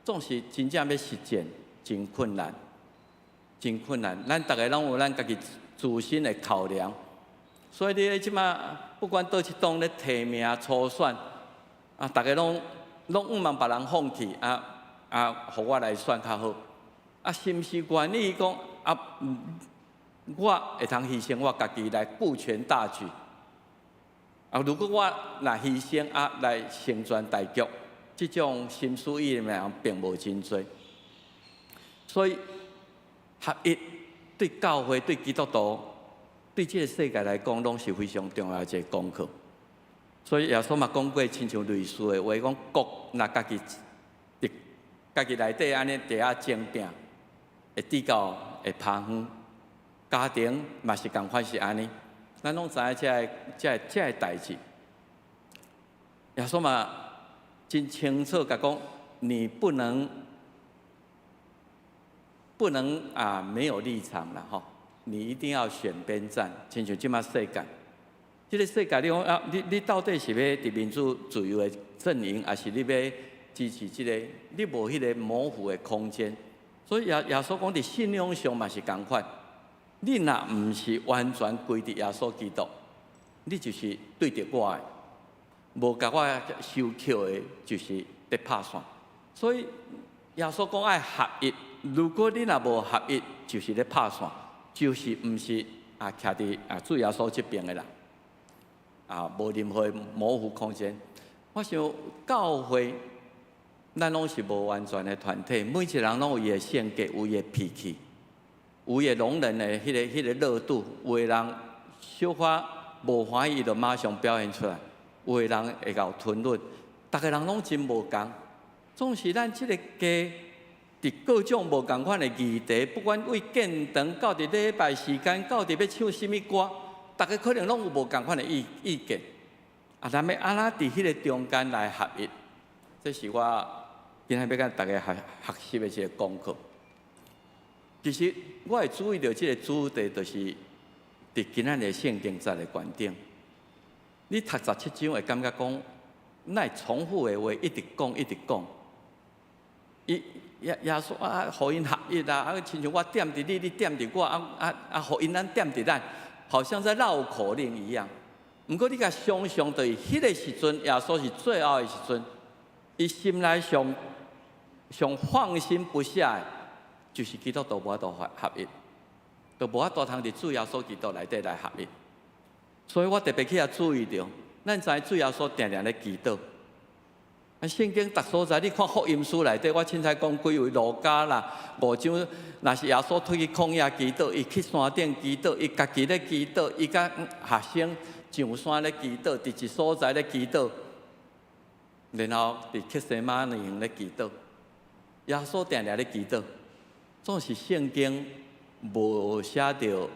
總是真正欲實踐真困難，真困難。咱逐家攏有咱家己自身的考量，所以你咧這馬不管佗一黨咧提名初選，啊，逐家攏攏向望別人放棄，啊啊，予我來選較好。啊，是毋是願意講啊？我會通犧牲我家己來顧全大局。啊！如果我若犧牲啊，來成全大局，這種心思意念的人並無真濟。所以合一對教會、對基督徒、對這个世界來講，攏是非常重要的一个功課。所以耶穌嘛講過，親像類似的話，講國若家己佇家己內底按呢佇遐爭拚，會直到會拋遠。家庭嘛是仝款是按呢。咱攏知影這个、這个、這个代誌。耶穌嘛真清楚共講，你不能不能啊沒有立場啦吼，你一定要選邊站。親像這馬世界，這个世界你講啊，你你到底是欲佇民主自由的陣營，還是你欲支持這个？你無彼个模糊的空間。所以耶耶穌講佇信仰上嘛是仝款。你若毋是完全歸佇耶穌基督，你就是對著我的，無共我收抾的，就是佇拍散。所以耶穌講愛合一，如果你若無合一，就是咧拍散，就是毋是啊，徛佇啊主耶穌這邊的人，啊，無任何模糊空間。我想教會，咱攏是無完全的團體，每一個人攏有伊的性格，有伊的脾氣。有伊容忍的彼个彼个熱度，有的人小可無歡喜，伊就馬上表現出來；有的人會𠢕吞忍，逐个人攏真無仝。總是咱這个家，佇各種無仝款的議題，不管對建堂到佇禮拜時間，到底欲唱啥物歌，逐家可能攏有無仝款的意意見。啊，咱欲按怎佇彼个中間來合一？這是我今仔欲共逐家學學習的一个功課。其實我會注意著這個主題，就是佇今仔日聖經節的觀點。你讀十七章會感覺講，哪會重複的話一直講一直講。伊耶耶穌啊，予𪜶合一啊，啊，親像我踮佇你，你踮佇我，啊啊啊，予𪜶咱踮佇咱，好像在繞口令一樣。毋過你共想像，就是彼個時陣，耶穌是最後的時陣，伊心內上上放心不下的，就是基督徒無法度合合一，就無法度通佇主耶穌基督內底來合一。所以我特別去遐注意著，咱知主耶穌定定咧祈禱。啊，聖經逐所在，你看福音書內底，我凊彩講幾位路加啦，五章，若是耶穌退去曠野祈禱，伊去山頂祈禱，伊家己咧祈禱，伊佮學生上山咧祈禱，佇一所在咧祈禱，然後佇客西馬尼園咧祈禱，耶穌定定咧祈禱，總是聖經無寫著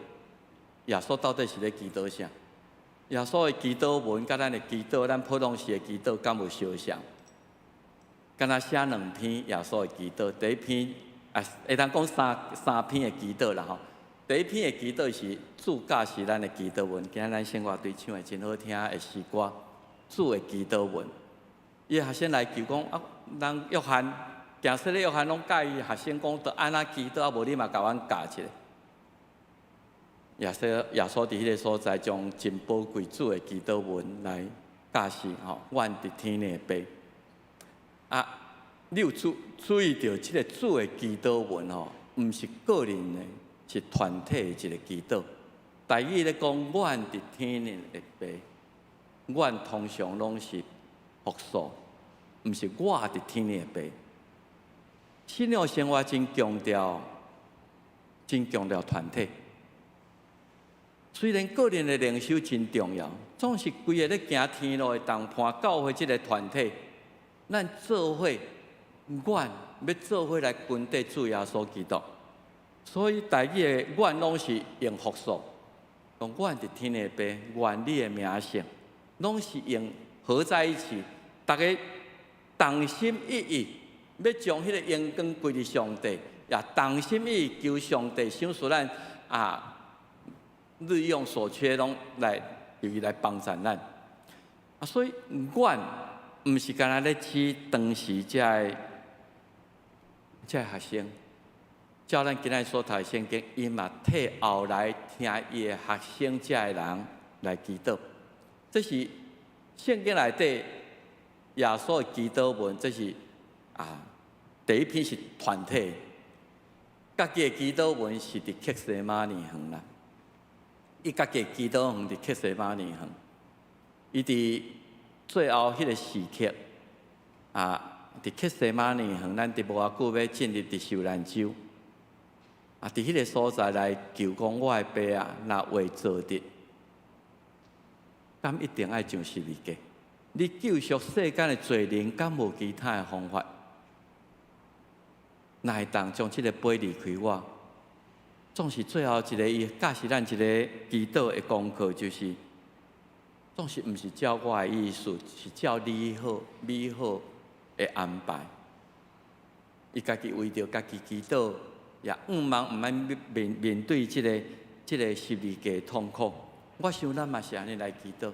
耶穌到底是咧祈禱啥？耶穌的祈禱文佮咱的祈禱，咱普通時的祈禱敢有相像？敢若寫兩篇耶穌的祈禱，第一篇啊，會當講三三篇的祈禱啦吼。第一篇的祈禱是主教示咱的祈禱文，今仔咱聖樂隊唱的真好聽的詩歌，主的祈禱文。伊學生來求講啊，人約翰，行洗禮約翰攏教伊學生講，著按怎祈禱，啊無你嘛共阮教一下。耶穌耶穌佇彼個所在，將真寶貴主的祈禱文來教示吼，阮佇天的爸。啊，你有注注意著這個主的祈禱文吼，毋是個人的，是團體的一個祈禱。台語咧講，阮佇天的爸，阮通常攏是複數，毋是我佇天的爸。信仰生活真強調，真強調團體。雖然個人的靈修真重要，總是規个咧行天路的同伴，教會這個團體，咱做伙，阮欲做伙來跟綴主耶穌基督。所以台語的阮攏是用複數，講阮佇天的爸，願你的名聖，攏是用合在一起，逐家同心一意，欲將彼個榮光歸予上帝，也同心一意求上帝賞賜咱啊。日用所缺攏來由伊來幫贊咱，啊，所以阮毋是干焦咧指當時遮的遮的學生，照咱今仔所讀的聖經，伊嘛替後來聽伊的學生遮的人來祈禱。這是聖經內底耶穌的祈禱文，這是啊第一篇是團體，家己的祈禱文是佇客西馬尼園啦。伊家己祈禱園佇客西馬尼園，伊佇最後彼個時刻啊，佇客西馬尼園，咱佇無偌久欲進入佇受難週，啊，佇彼個所在來求講我的爸啊，若話做得，敢一定愛上十字架？你救贖世間的罪人，敢無其他的方法？若會當將這个杯離開我？總是最後一个，伊教示咱一个祈禱的功課，就是總是毋是照我的意思，是照你好美好的安排。伊家己為著家己祈禱，也向望毋免面面對這个這个十字架的痛苦。我想咱嘛是按呢來祈禱。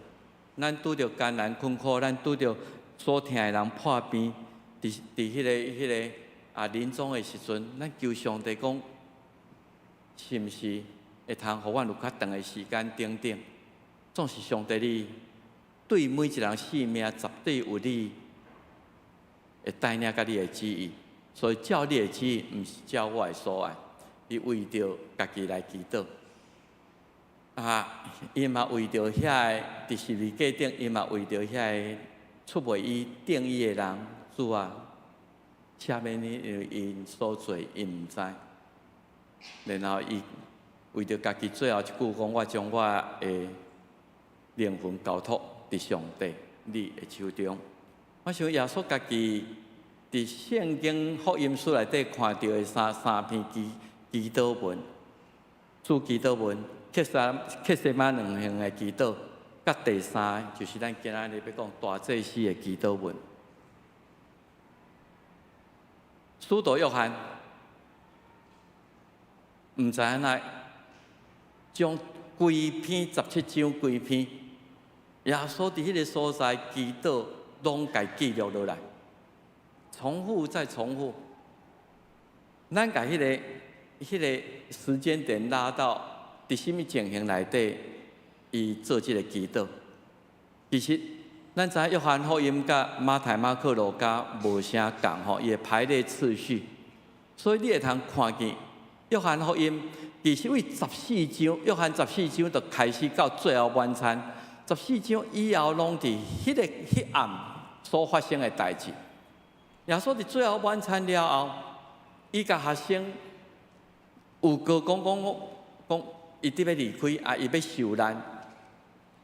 咱拄著艱難困苦，咱拄著所疼的人破病，佇佇彼个彼个啊臨終的時陣，咱求上帝講，是毋是會通予阮有較長的時間等等？總是上帝你對每一人性命絕對有你會帶領佮你的旨意，所以照你的旨意，毋是照我的所愛。伊為著家己來祈禱，啊，伊嘛為著遐个佇十字架頂，伊嘛為著遐个出賣伊、釘伊的人，主啊，赦免𪜶，因為𪜶所做，𪜶毋知。然後伊為著家己最後一句講：我將我的靈魂交託佇上帝你的手中。我想耶穌家己佇聖經福音書內底看著的三三篇祈祈禱文，主祈禱文，客西客西馬尼園的祈禱，佮第三个就是咱今仔日欲講大祭司的祈禱文。使徒約翰。毋知按怎將規篇十七章規篇，耶穌佇彼个所在祈禱，攏共記錄落來，重複再重複。咱共彼个時間點拉到佇啥物情形內底，伊做這个祈禱。其實，咱知影約翰福音佮馬太、馬可、路加無啥仝吼，伊的排列次序，所以你會通看見約翰福音其實為十四章，約翰十四章就開始到最後晚餐，十四章以後攏佇彼暗所發生的代誌。耶穌佇最後晚餐了後，伊共學生有閣講講講，伊佇欲離開啊，伊欲受難。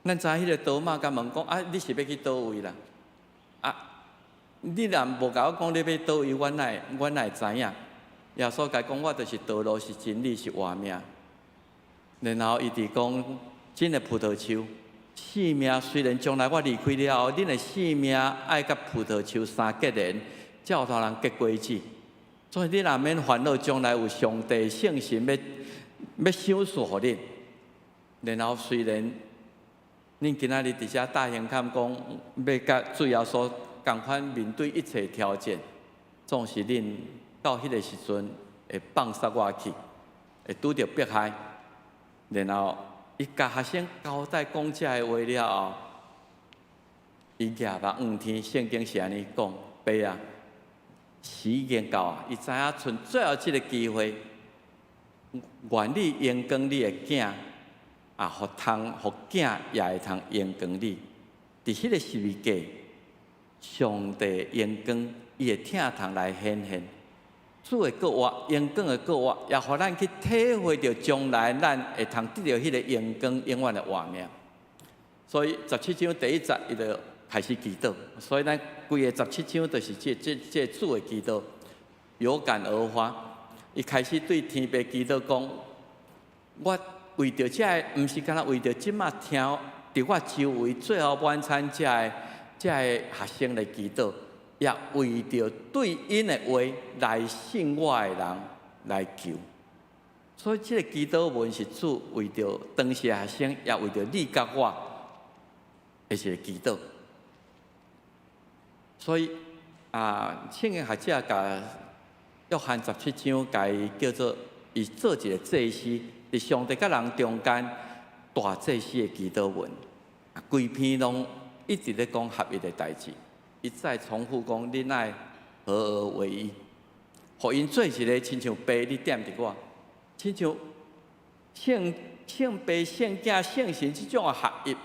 咱知彼个多馬共問講啊，你是欲去佗位啦？啊，你若無共我講你欲佗位，阮哪會知影？耶穌共伊講，我就是道路，是真理，是活命。然後伊佇講，真的葡萄樹，生命雖然將來我離開了後，恁的生命愛佮葡萄樹相結連，才有通結果子。所以你若免煩惱，將來有上帝聖神欲賞賜予恁。然後雖然恁今仔日佇遮大聲喊講，欲佮主耶穌仝款面對一切挑戰，總是恁到彼个時陣會放殺我去，會拄著迫害。然後伊共學生交代講這个話了後，伊舉目向天，聖經是按呢講：爸啊，時已經到啊！伊知影賰最後這个機會，願你榮光你的囝。啊，予通予囝也會通榮光你。佇彼个十字架，上帝榮光，伊的疼痛來顯現。主的復活，榮光的復活，也予咱去體會著將來咱會通得著彼个榮光永遠的活命。所以十七章第一節，伊就開始祈禱。所以咱規个十七章就是這主的祈禱，有感而發。伊開始對天父祈禱講：我為著這个，毋是干焦為著這馬聽佇我周圍最後晚餐這个學生來祈禱，也為著對𪜶的話來信我的人來求。所以這个祈禱文是主為著當時的學生，也為著你佮我的一个祈禱。所以啊，聖經學者共約翰十七章，共伊叫做伊做一个祭司，佇上帝佮人中間大祭司的祈禱文，規篇攏一直咧講合一的代誌，一再重複講恁愛合而為一，予𪜶做一个親像爸你踮佇我，親像聖父、聖囝、聖神這種的合一，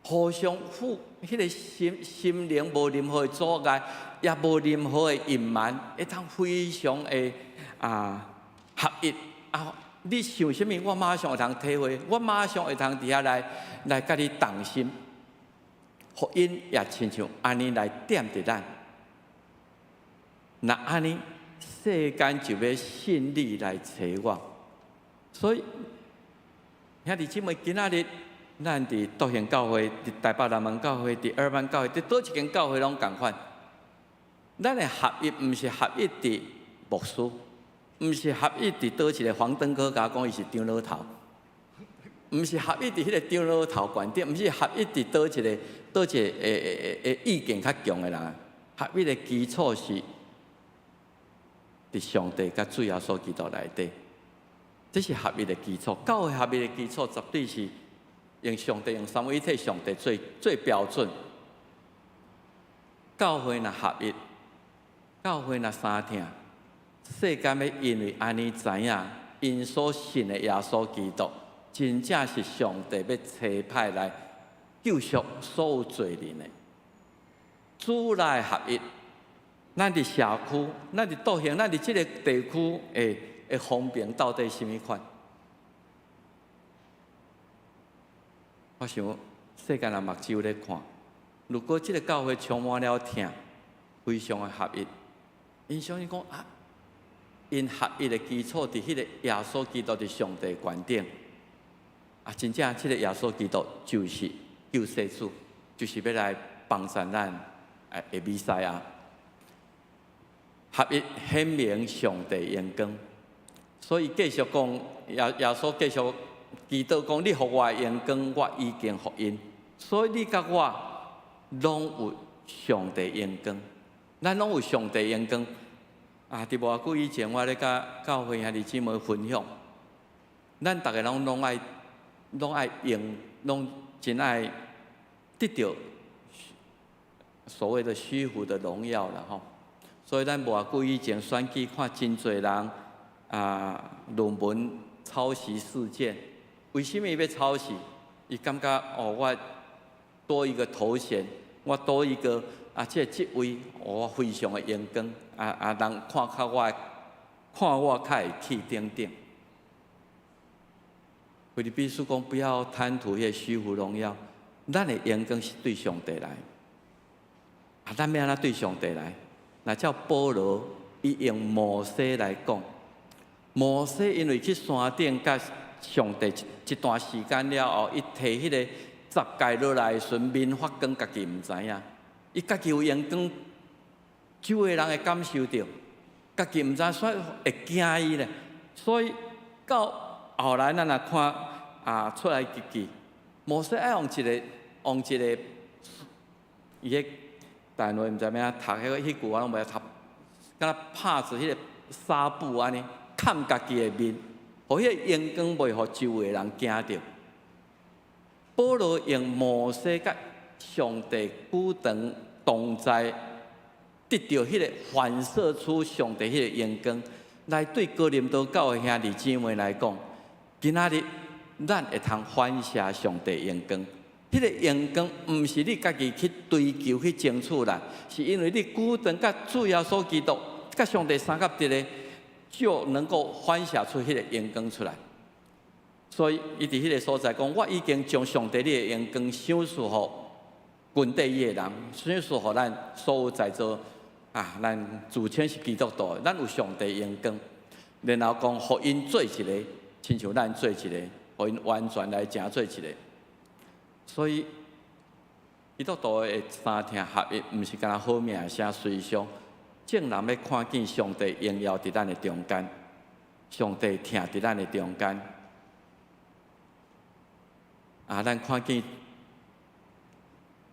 互相互彼个心靈無任何的阻礙，也無任何的隱瞞，會通非常的合一啊！你想啥物，我馬上會通體會，我馬上會通佇遐來佮你同心，予𪜶也親像按呢來踮佇咱。若按呢，世間就欲信你來揣我。所以兄弟姊妹，今仔日咱佇篤行教會、佇台北南門教會、佇二班教會、佇佗一間教會攏仝款。咱的合一毋是合一佇牧師，毋是合一佇佗一个黃登科共我講伊是長老頭，毋是合一佇彼个長老頭觀點，毋是合一佇佗一個會意見較強的人。合一的基礎是佇上帝佮主耶穌基督內底，這是合一的基礎。教會合一的基礎絕對是用上帝用三位一體上帝做做標準。教會若合一，教會若相疼，世間欲因為按呢知影，𪜶所信的耶穌基督，真正是上帝欲差派來救贖所有罪人的。主內合一，咱佇社區，咱佇篤行，咱佇這个地區的風評到底啥物款？我想世間人目睭咧看，如果這个教會充滿了疼，非常的合一，𪜶相信講啊，𪜶合一的基礎佇彼个耶穌基督佇上帝觀點，啊，真正這个耶穌基督就是救世主，就是欲來幫助咱的彌賽亞，合一顯明上帝榮光。所以繼續講，耶穌繼續祈禱講：你予我的榮光，我已經予𪜶。所以你佮我攏有上帝榮光，咱攏有上帝榮光。啊！佇無偌久以前，我咧佮教會兄弟姊妹分享，咱逐个攏攏愛用，攏真愛得著所謂的虛浮的榮耀啦吼。所以咱無偌久以前選舉，看真濟人啊論文抄襲事件，為啥物欲抄襲？伊感覺哦，我多一個頭銜，我多一個啊，這個職位，我非常的榮光，啊啊，人看較我，看我較會起等等。腓立比書講，不要貪圖彼个虛浮榮耀，咱的榮光是對上帝來。啊，咱欲按怎對上帝來？若照保羅伊用摩西來講，摩西因為去山頂佮上帝一段時間了後，伊提彼個十誡落來的時陣，面發光，家己毋知影。伊家己有榮光，周圍人會感受著，家己毋知，所以會驚伊咧。所以到後來，咱若看啊出埃及記，摩西愛用一個，伊彼台灣話毋知欲按怎讀，彼句我攏袂曉讀，敢若拍著彼個紗布按呢，崁家己的面，予彼个榮光袂予周圍人驚著。保羅用摩西佮上帝久長同在，得著彼個反射出上帝彼个榮光，來對哥林多教會兄弟姊妹來講，今仔日咱會通反射上帝榮光。彼個榮光毋是你家己去追求去爭取來，是因為你久長佮主耶穌基督、佮上帝相合佇咧，就能夠反射出彼個榮光出來。所以，伊佇彼個所在講，我已經將上帝你的榮光賞賜予群體伊的人，賞賜予咱所有在座啊，咱自稱是基督徒，咱有上帝榮光。然後講，予𪜶做一个，親像咱做一个，予𪜶完全來成做一个。所以，基督徒的三聽合一，毋是干焦好名聲隨俗，眾人欲看見上帝榮耀佇咱的中間，上帝疼佇咱的中間。啊，咱看見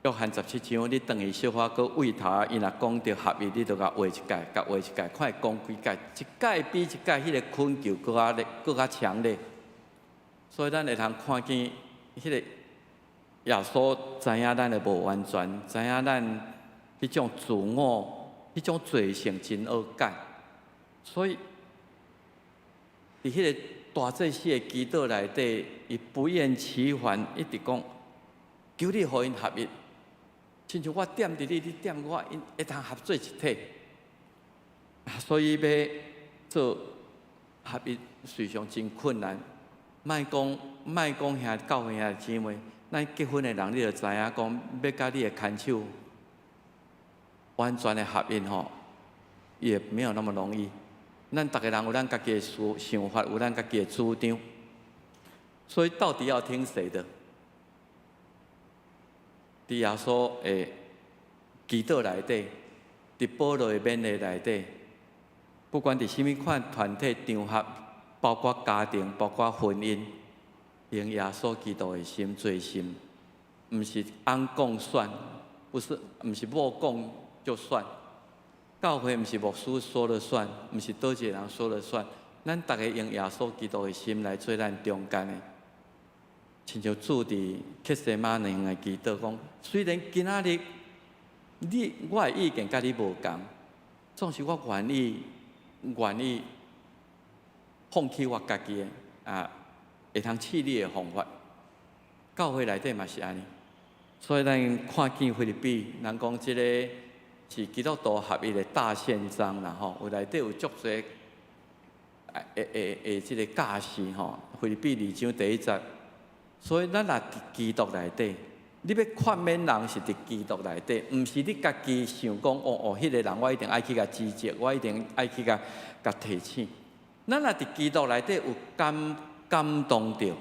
約翰17章，你轉去小可閣位頭，伊若講著合一，你就共畫一界，共畫一界，看伊講幾擺，一擺比一擺彼个懇求閣較烈，閣較強烈。所以咱會通看見彼个耶穌知影咱的無完全，知影咱彼種自我、彼種罪性真惡改，所以佇彼個大祭司的祈禱內底，伊不厭其煩，一直講，求你予𪜶合一，親像我踮佇你，你踮我，𪜶會通合做一體。所以欲做合一，實際上真困難。莫講莫講遐教會兄弟姊妹，咱結婚的人，你就知影講，欲佮你的牽手完全的合一吼，也沒有那麼容易。咱逐个人有咱家己的思想法，有咱家己的主張，所以到底要聽誰的？佇耶穌的祈禱內底，佇保羅的勉勵內底，不管佇啥物款團體場合，包括家庭，包括婚姻，用耶穌基督的心做心，毋是翁講算，不是毋是某講就算。教會毋是牧師說了算，毋是佗一个人說了算。咱逐个用耶穌基督的心來做咱中間的，親像主佇客西馬尼園的祈禱講：雖然今仔日你我的意見佮你無仝，總是我願意放棄我家己的啊，會通試你的方法。教會內底嘛是按呢，所以咱看見腓立比人講這个是基督徒合一的大憲章啦吼，有內底有足濟會這个教示吼。腓立比二章第一節，所以咱若佇基督內底，你欲勸勉人是佇基督內底，毋是你家己想講哦哦，彼个人我一定愛去共指責，我一定愛去共提醒。咱若佇基督內底有感動著，佇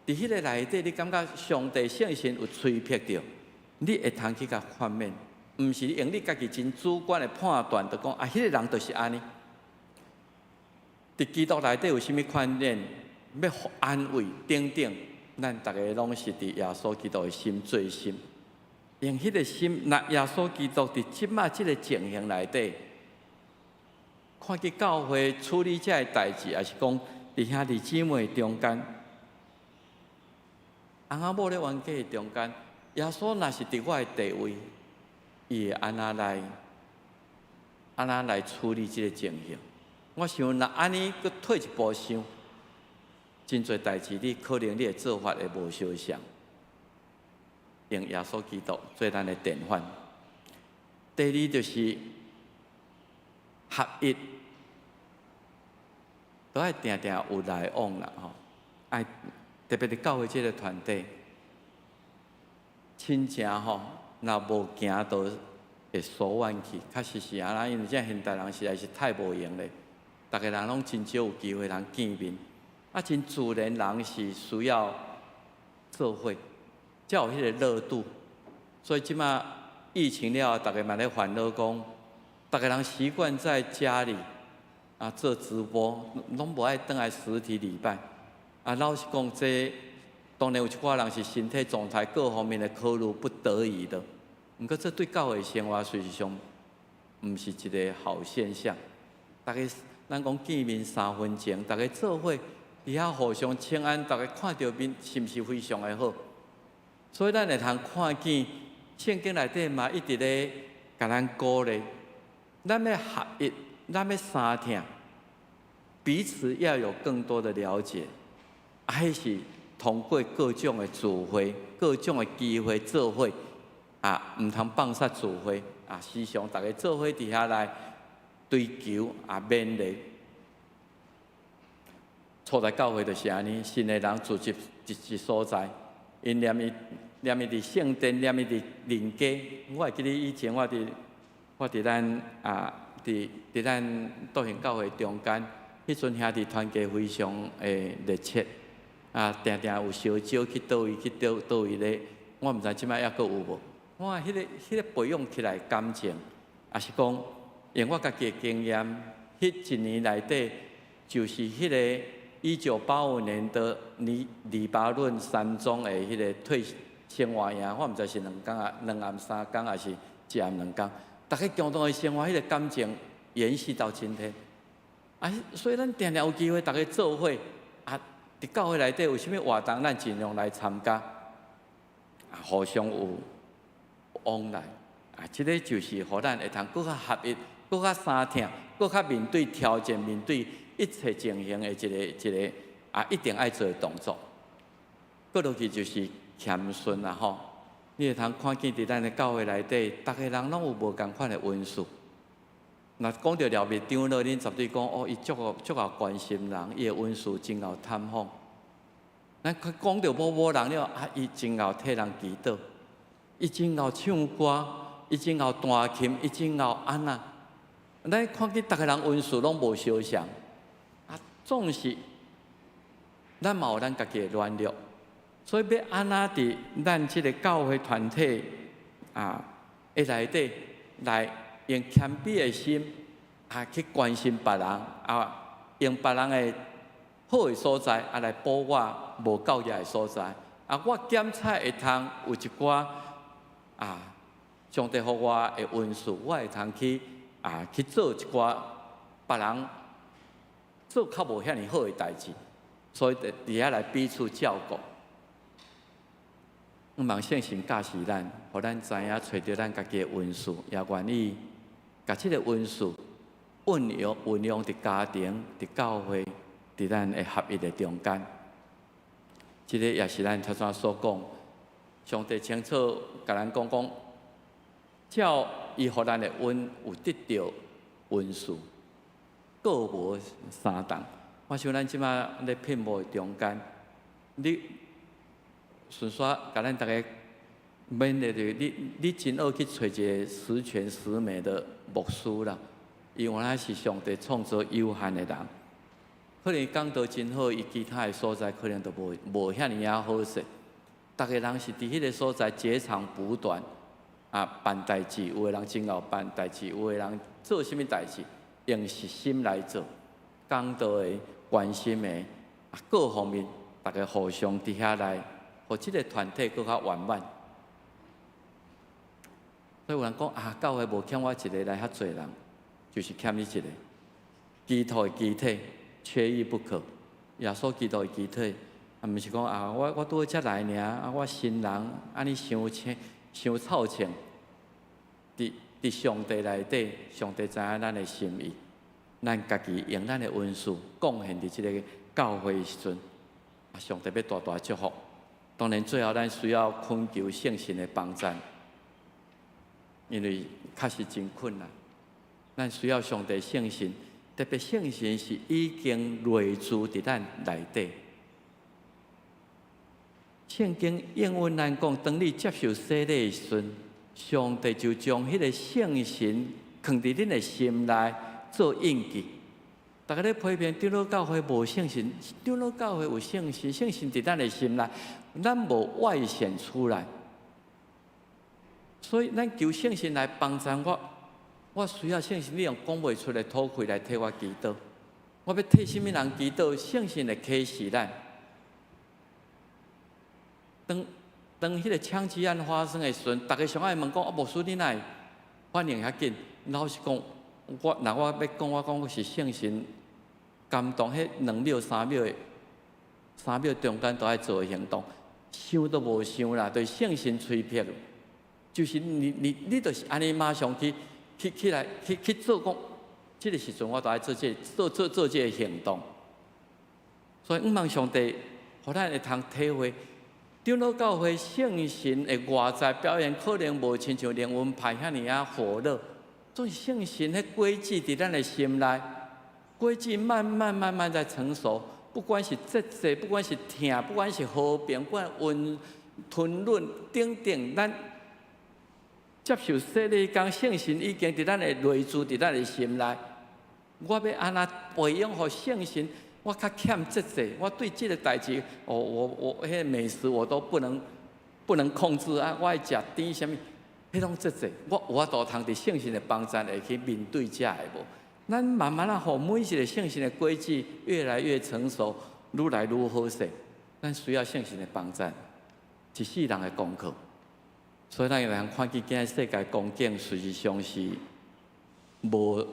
彼个內底你感覺上帝聖神有催迫著，你會通去共勸勉。毋是用你家己真主觀的判斷，就講啊，彼个人就是按呢。佇基督內底有啥物勸勉，欲安慰等等，咱逐个攏是佇耶穌基督的心做心，用彼个心，若耶穌基督佇這馬這个情形內底，看見教會處理這个代誌，抑是講佇兄弟姊妹中間，翁仔某咧冤家的中間，耶穌若是佇我的地位，伊會按怎來處理這个情形？我想，若按呢閣退一步想，真濟代誌你可能你的做法會無相像。用耶穌基督做咱的典範。第二就是合一，都愛定定有來往啦吼，愛特別佇教會這个團體，親情吼，若無行就會疏遠去。確實是按呢，因為這現代人實在是太無閒咧，逐个人攏真少有機會通見面，啊，真自然人是需要做伙，才有彼個熱度。所以這馬疫情了後，逐个嘛咧煩惱講，逐个人習慣在家裡啊做直播，攏無愛轉來實體禮拜。啊，老實講，這當然有一寡人是身體狀態各方面的考慮不得已的。毋過這對教會生活事實上毋是一個好現象。逐个咱講見面三分情，逐个做伙佇遐互相請安，逐个看著面是毋是非常的好？所以咱會通看見聖經內底嘛一直咧共咱鼓勵，咱欲合一，咱欲相疼，彼此要有更多的了解，啊，彼是通過各種的聚會、各種的機會做伙，啊，毋通放殺聚會，啊，時常逐个做伙佇遐來追求啊勉勵。初代教會就是按呢，信的人聚集一所在，𪜶連伊連伊佇聖殿，連伊佇鄰家。我會記得以前我佇咱啊佇咱道行教會中間，彼陣兄弟團契非常的熱切，啊，定定有相招去佗位去佗佗位咧。我毋知這擺猶閣有無。我彼个培養起來感情，抑是講用我家己的經驗，彼一年內底就是彼个1985年的黎巴嫩山莊的彼个退生活營，我毋知是2工啊，2暗3工，抑是1暗2工。逐个共同的生活，彼个感情延續到今天。啊，所以咱定定有機會，逐个做伙啊，佇教會內底有啥物活動，咱盡量來參加，啊，互相有往來，啊，這个就是予咱會通閣較合一，閣較相疼，閣較面對挑戰、面對一切情形的一個啊，一定愛做的動作。閣落去就是謙遜啦吼，你會通看見佇咱的教會內底，逐个人攏有無仝款的恩賜。若講著廖滅長老，恁絕對講哦，伊足夠足夠關心人，伊的恩賜真𠢕探訪。咱講著某某人了，啊，伊真𠢕替人祈禱，伊真𠢕唱歌，伊真𠢕彈琴，伊真𠢕按怎。咱看見逐个人恩賜攏無相像，啊，總是咱嘛有咱家己的軟弱，所以欲按怎佇咱這个教會團體啊的內底來用謙卑的心啊去關心別人啊，用別人的好的所在啊來補我無夠額的所在啊，我檢查會通有一寡啊，上帝予我的恩賜，我會通去做一寡別人做較無遐爾好的代誌，所以佇遐來彼此照顧。向望聖神教示咱，予咱知影揣著咱家己的恩賜，也願意共這个恩賜運用佇家庭、佇教會、佇咱的合一的中間。這个也是咱頭先所講，上帝清楚共咱講講，照伊予咱的恩有得著恩賜，各無相同。我想咱這馬咧聘牧的中間，你順紲共咱逐个勉勵著你，你真愛去揣一个十全十美的牧師啦，因為咱是上帝創造有限的人，可能講道真好，伊其他的所在可能都無遐爾仔好勢。逐个人是佇彼个所在截長補短啊，辦代誌，有的人真𠢕辦代誌，有的人做啥物代誌，用實心來做。講道的、關心的，啊，各方面，逐家互相佇遐來，予這个團體閣較圓滿。所以有人講啊，教會無欠我一个來遐濟人，就是欠你一个。基督的肢體缺一不可。耶穌基督的肢體，啊，毋是講啊，我拄好才來爾，啊，我新人，按呢傷清傷臭清。佇上帝內底，上帝知影咱的心意，咱家己用咱的恩賜貢獻佇這个教會的時陣，啊，上帝欲大大祝福。當然，最後咱需要懇求聖神的幫贊，因為確實真困難。咱需要上帝聖神，特別聖神是已經內住佇咱內底。聖經應允咱講，當你接受洗禮的時陣，上帝就將彼個聖神囥佇恁的心內做印記。逐家咧批評長老教會無聖神，長老教會有聖神，聖神佇咱的心內，咱無外顯出來。所以咱求聖神來幫助我，我需要聖神，你用講袂出的吐氣來替我祈禱。我欲替啥物人祈禱，聖神會啟示咱。當彼个槍擊案發生的時陣，逐家上愛問講：啊，牧師你哪會反應遐緊？老實講，我若我欲講，我講我是聖神感動，彼2秒、3秒的3秒中間都愛做行動，想都無想啦，對聖神催迫，就是你就是按呢馬上去去起來去去做講，這个時陣我都愛做這個做做做這个行動。所以，向望上帝，予咱會通體會。長老教會聖神的外在表現，可能無親像靈恩派遐爾仔火熱，總是聖神彼果子佇咱的心內，果子慢慢慢慢在成熟。不管是節制，不管是疼，不管是和平，不管溫吞忍等等，咱接受洗禮工，聖神已經佇咱的內住，佇咱的心內。我欲按怎培養予聖神？我較欠節制，我對這个代誌，哦，我彼个美食我都不能控制啊！我愛食甜啥物，彼種節制，我有法度通佇聖神的幫助會去面對這个無？咱慢慢仔，予每一个聖神的果子越來越成熟，愈來愈好勢。咱需要聖神的幫助，一世人的功課。所以咱會通看見今仔世界光景，事實上是無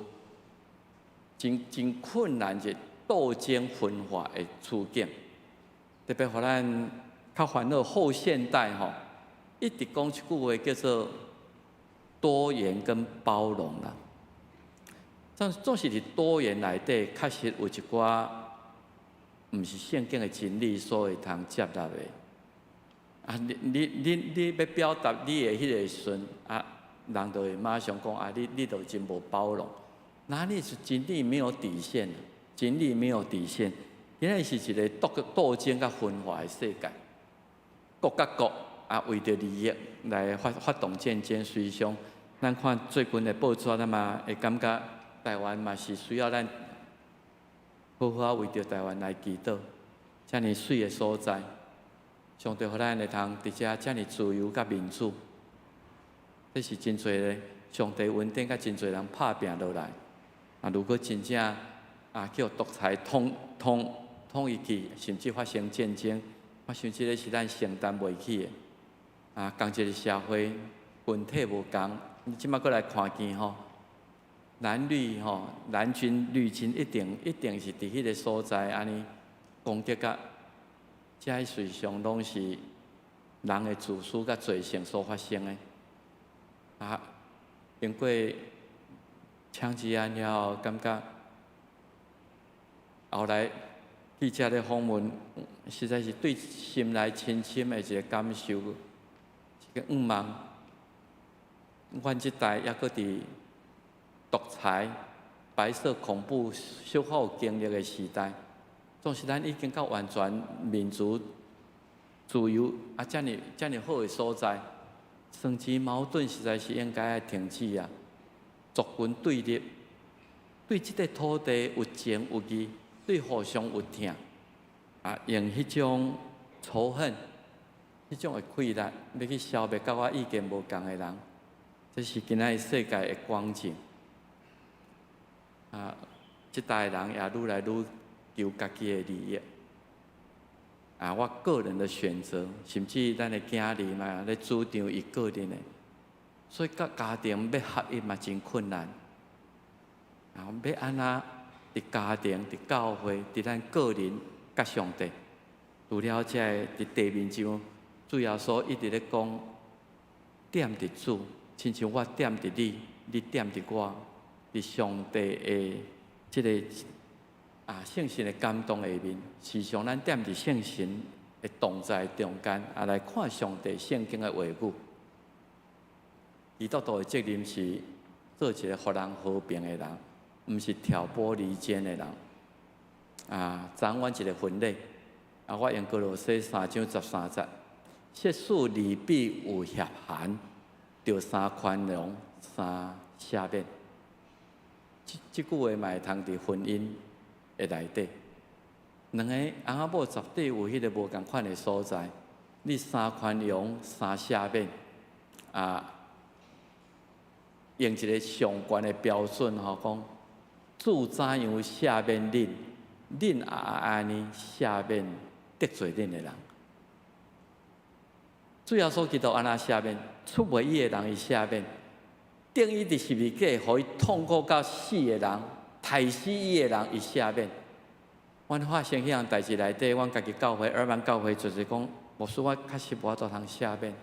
真真困難的鬥爭分化的處境，特別予咱較煩惱後現代吼，一直講一句話叫做多元跟包容啦。總是佇多元內底，確實有一寡毋是聖經的真理所會通接納的。啊，你欲表達你的彼个時陣，啊，人就會馬上講啊，你就真無包容。哪裡是真理沒有底線？真理沒有底線，今仔是一个鬥爭佮分化的世界，國佮國啊，為著利益來發動戰爭。實際上，咱看最近的報紙，咱嘛會感覺台灣嘛是需要咱好好為著台灣來祈禱。遮爾媠的所在，上帝予咱會通佇遮遮爾自由佮民主，這是真濟个上帝恩典，佮真濟人拍拚落來。啊，如果真正啊叫獨裁統一去，甚至發生戰爭，我想這个是咱承擔袂起的。啊，仝一个社會群體無仝，你這擺閣來看見吼，藍綠吼，藍軍綠軍一定是佇彼个所在按呢攻擊甲，這實際上攏是人的自私佮罪性所發生的。啊，經過槍擊案了後，感覺後來記者咧訪問，實在是對心內深深的一个感受，一個向望。阮這代猶閣佇獨裁、白色恐怖小可有經歷的時代，總是咱已經到完全民主、自由啊，遮爾遮爾好的所在，雙子矛盾實在是應該愛停止啊！族群對立，對這個土地有情有義，對互相有疼，啊，用彼種仇恨、彼種的氣力，欲去消滅佮我意見無仝的人，這是今仔日世界的光景。啊，這代人也愈來愈求家己的利益。啊，我個人的選擇，甚至咱的囝兒嘛咧主張伊個人的，所以佮家庭欲合一嘛真困難。啊，欲按怎佇家庭、佇教會、佇咱個人佮上帝，除了這个佇地面上，主耶穌一直咧講，踮佇主，親像我踮佇你，你踮佇我，佇上帝的這个聖神的感動下面，時常咱踮佇聖神的同在中間，啊來看上帝聖經的話語。基督徒的責任是做一个予人和平的人，毋是挑撥離間的人。啊，昨昏阮一个婚禮，啊，我用歌羅西3章13節，設使利弊有嫌隙，著三寬容，三赦免。這這句話嘛會通佇婚姻的內底，兩個翁仔某絕對有彼个無仝款的所在，你三寬容，三赦免，啊，用一个上懸的標準吼，講主怎樣赦免恁，恁也愛按呢赦免得罪恁的人。主耶穌基督按怎赦免？出賣伊的人，伊赦免；釘伊佇十字架，予伊痛苦到死的人，刣死伊的人，伊赦免。阮發生彼項代誌內底，阮家己教會、爾曼教會，就是講，牧師，我確實無法度通赦免。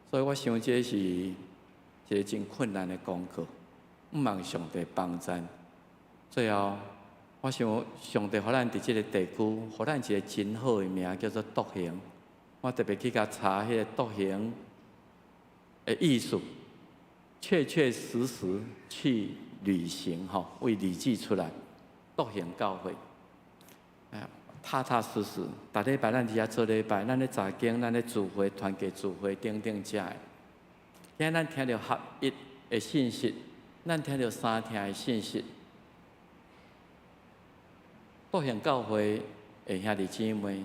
所以我想這是一个真困難的功課，毋望上帝幫贊。最後，我想上帝予咱佇這个地區，予咱一个真好的名，叫做獨行。我特別去共查彼个獨行的意思，確確實實去旅行，吼，為禮記出來，獨行教會，踏踏實實，逐禮拜咱佇遐做禮拜，咱咧查經，咱咧聚會、團契聚會等等遮个。今仔咱聽著合一的信息，咱聽著三疼的信息，獨行教會的兄弟姊妹，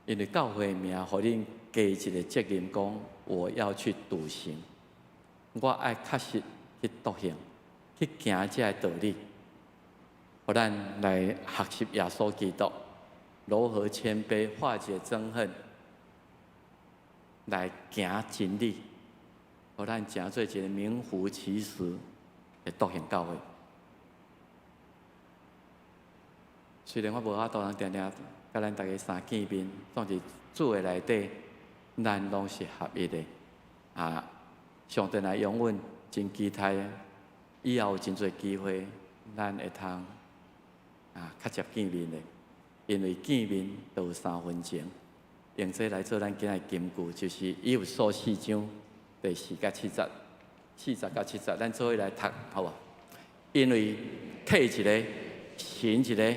因為教會的名，予恁加一个責任，講我要去獨行，我愛確實去獨行，去行這个道理，予咱來學習耶穌基督如何謙卑化解憎恨，來行真理，予咱成做一个名副其實的獨行教會。雖然我無法度通定定佮咱逐家三見面，總是主的內底，咱攏是合一的。啊，上帝若容阮，真期待以後有真濟機會，咱會通較捷見面的。因為見面都有三分情，用這來做咱今仔的金句，就是以弗所四章第四佮七節，四節到七節，咱做伙來讀，好無？因為體一个，神一个。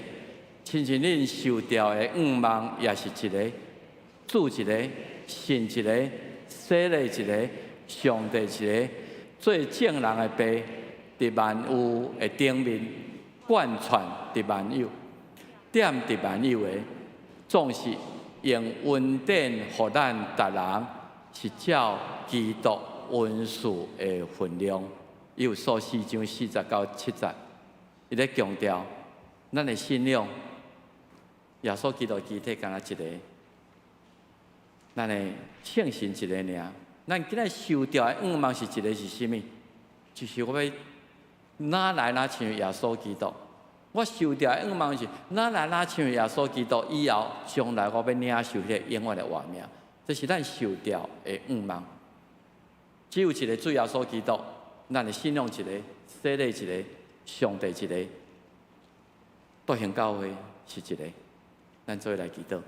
親像恁受召的向望也是一个，主一个，信一个，洗禮一个，上帝一个，做眾人的爸，佇萬有的頂面，貫穿佇萬有，踮佇萬有的，總是用恩典予咱逐人，是照基督恩賜的分量。以弗所四章四節到七節，伊咧強調咱的信仰。耶穌基督肢體敢若一个，咱的聖神一个爾。咱今仔受召的向望是一个是啥物？就是我欲哪來哪像耶穌基督。我受召的向望是哪來哪像耶穌基督，以後將來我欲領受彼个永遠的活命。這是咱受召的向望。只有一个主耶穌基督，咱的信仰一个，洗禮一个，上帝一个，獨行教會是一个。咱做伙來祈禱。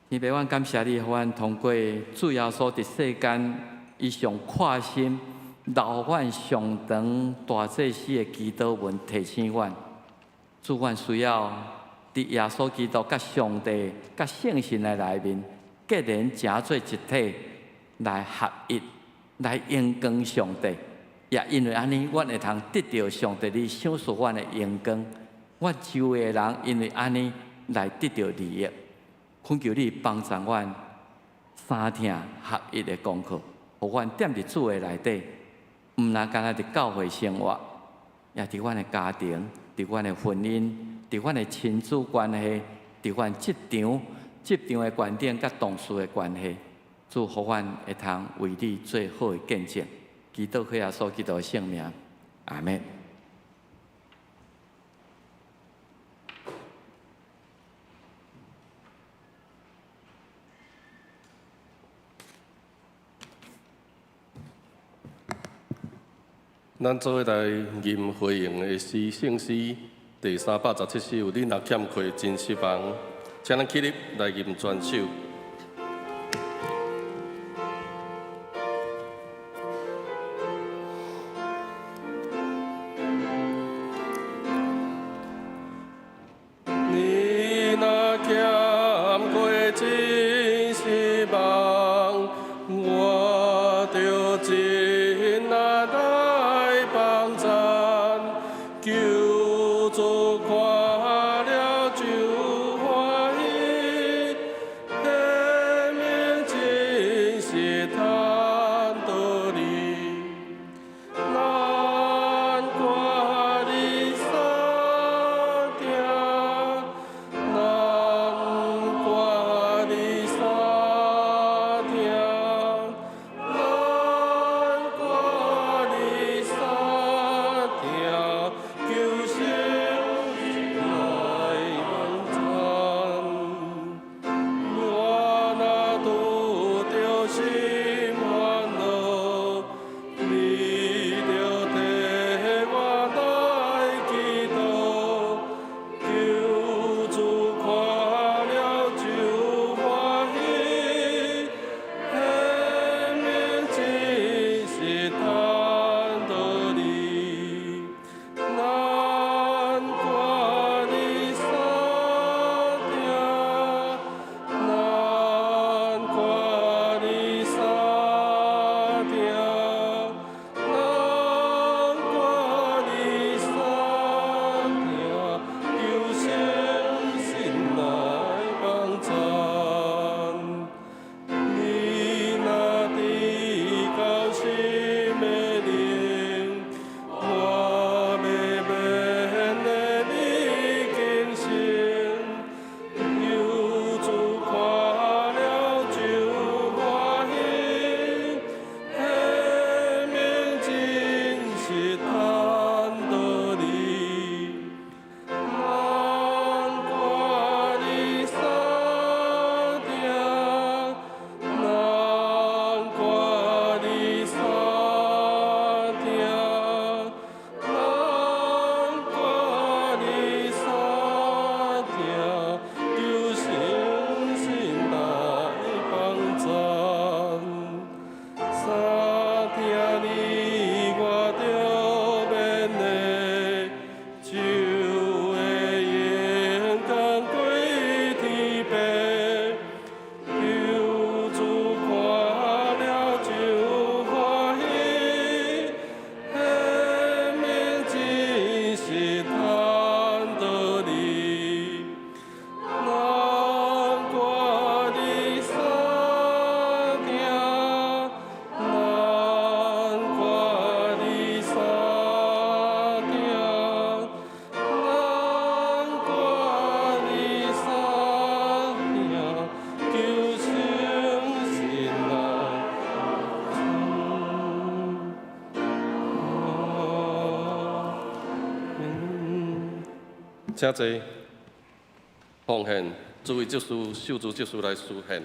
天父，阮感謝你，予阮通過主耶穌佇世間，伊上闊心，留予阮上長大祭司的祈禱文提醒阮，主，阮需要佇耶穌基督佮上帝佮聖神的內面，結連成做一體來合一，來榮光上帝。也因為按呢，阮會通得著上帝你賞賜阮的榮光。阮周圍的人因為按呢來得著利益。懇求你幫助阮三疼合一的功課。予阮踮佇主的內底，毋但干焦佇教會生活，也佇阮的家庭、佇阮的婚姻、佇阮的親子關係、佇阮職場、職場的觀點佮同事的關係，主予阮會通為你做好的見證。祈禱靠耶穌基督的聖名，阿們。咱做伙來吟回應的詩，聖詩第317首，你若欠缺真失望，請咱起立來吟全首。你若欠缺真失望，我著盡力來幫贊，求主看了就歡喜，顯明真實坦道理。難怪你三聽，難怪你三聽，難怪你三聽，求聖來幫贊。我若拄著心煩惱，你著替我來祈禱，求主看了就歡喜，顯明真實坦道理。難怪你三聽，難怪你三聽，難怪你三聽，求聖神來幫贊。你若得到新的靈，我欲勉勵你更新。求主看了就歡喜，顯明真實坦道理。難怪你三聽，難怪你三聽，難怪你三聽，求聖神來幫贊。三聽你我著勉勵，就會勇敢過天邊。求主看了就歡喜，顯明真實坦道理。難怪你三聽，難怪你三聽，難怪你三聽，求聖神來幫贊。請坐，奉獻，諸位執事、秀珠執事來司獻。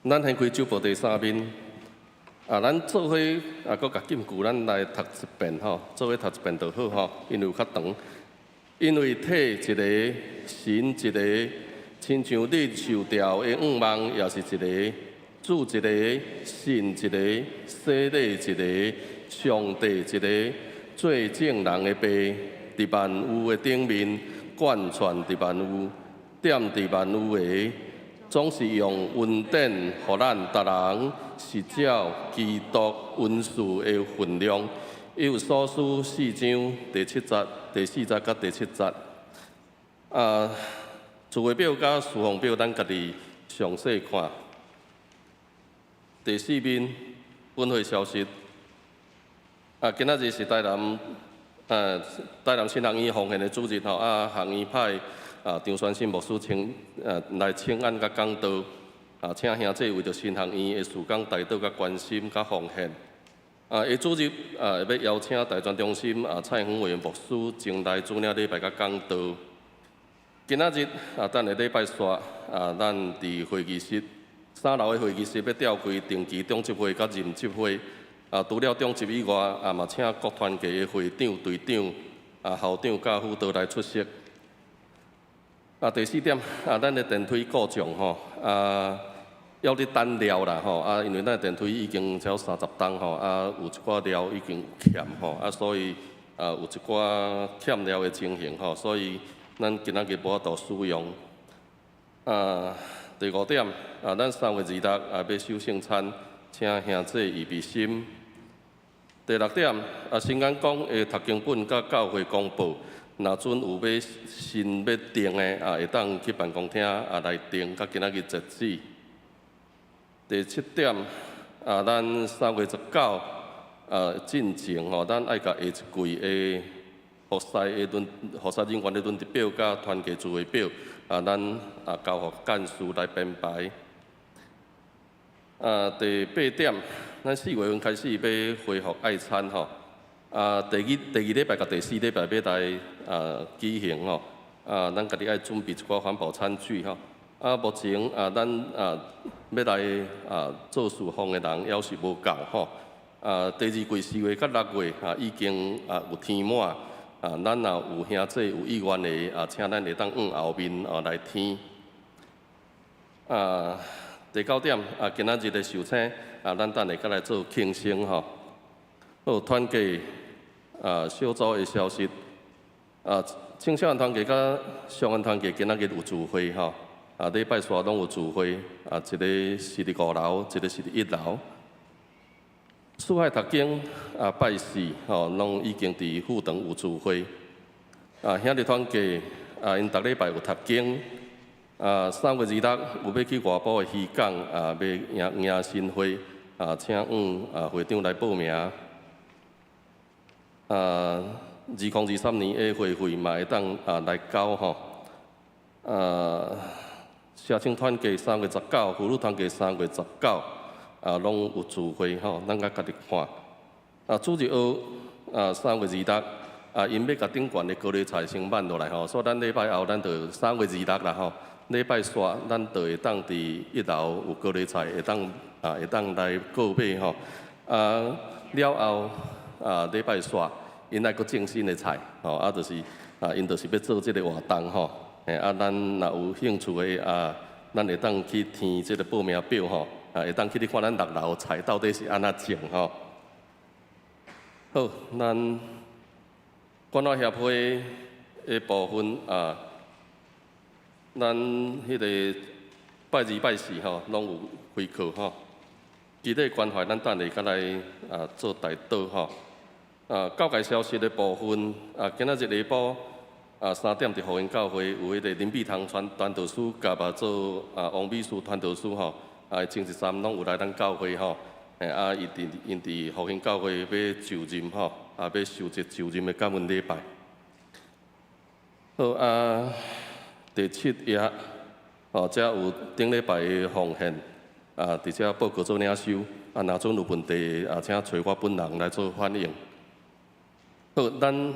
咱掀開週報第三面，啊，咱做伙啊，閣共禁句，咱來讀一遍吼，做伙讀一遍就好吼，因為有較長。因為體一个，神一个，親像你受召的向望也是一个，主一个，信一个，洗禮一个，上帝一个，做眾人的父，佇萬有的頂面，貫穿佇萬有，踮佇萬有的，總是用恩典予咱逐人，是照基督恩賜的分量。以弗所書四章第七節、第四節佮第七節。啊，聚會表佮事奉表，咱家己詳細看。第四面本會消息。啊，今仔日是台南神學院奉獻的主日吼，啊，學院派啊張宣信牧師請來請安佮講道，啊，請兄弟為著神學院的事工代禱佮關心佮奉獻。啊，下主日啊，欲邀請大專中心啊蔡遠委員牧師前來主領禮拜佮講道。今仔日啊，等下禮拜煞啊，咱佇會議室三樓的會議室欲召開定期長執會佮任執會。啊，除了長執以外，啊嘛請各團契的會長、隊長、啊校長、教輔都來出席。啊，第四點啊，咱的電梯故障吼，啊，猶佇等料啦吼，啊，因為咱的電梯已經超30冬吼，啊，有一寡料已經欠吼，啊，所以啊有一寡欠料的情形吼，所以咱今仔日無法度使用。啊，第五點啊，咱3月26啊欲守聖餐，請兄弟預備心。第六點啊，新眼講的讀經本佮教會公報，若準有欲新欲訂的啊，會當去辦公廳啊來訂，佮今仔日截止。第七點啊，咱3月19啊進前吼，咱愛共下一季的服侍的輪服侍人員的輪值表佮團契聚會表啊，咱啊交予幹事來編排。啊，第八點，咱4月份開始欲恢復愛餐吼。啊，第二禮拜佮第四禮拜欲來啊舉行吼。啊，咱家己愛準備一寡環保餐具吼。啊，目前啊，咱啊欲來啊做事奉的人猶是無夠吼。啊，第二季4月佮6月啊已經啊有填滿。啊，咱若有兄弟有意願的啊，請咱會當往後面啊來填。啊，第九點啊，今仔日的受請啊，咱等下閣來做慶生吼。好，團契啊小組的消息啊，青少年團契佮少年團契今仔日有聚會吼。啊，禮拜四攏有聚會啊，一个是佇五樓，一个是佇一樓。四海讀經啊，拜四吼，攏已經佇副堂有聚會。啊，兄弟團契啊，𪜶逐禮拜有讀經。啊，3月26有欲去外埔的漁港啊，欲迎迎新會啊，請往啊會長來報名。啊，2023年的會費嘛會當啊來交吼。啊，社青團契3月19，婦女團契三月十九，啊，攏有聚會吼，咱閣家己看。啊，主日學啊，三月二六啊，𪜶欲共頂懸的高麗菜先挽落來吼，所以咱禮拜後咱就三月二六啦吼，禮拜四咱就會當佇一樓有高麗菜會當啊會當來購買吼。啊，了後啊，禮拜四𪜶愛閣種新的菜吼，啊，就是啊，𪜶就是欲做這个活動吼。嘿，啊，咱若有興趣的啊，咱會當去填這个報名表吼，啊，會當去咧看咱六樓菜到底是按怎種吼。好，咱關懷協會的部分啊，咱彼个拜二拜四吼，攏有開課吼。基地關懷，咱等下閣來啊做代禱吼。啊，教界消息的部分啊，今仔日下晡啊3點佇福音教會有彼个林碧堂傳傳道師佮嘛做啊王美書傳道師吼，啊前一站攏有來咱教會吼，嘿啊伊佇𪜶佇福音教會欲就任吼，啊欲受這就任的感恩禮拜。好啊，第七頁吼，遮有頂禮拜的奉獻啊，佇遮報告做領收，啊，若準有問題啊，請揣我本人來做反映。好，咱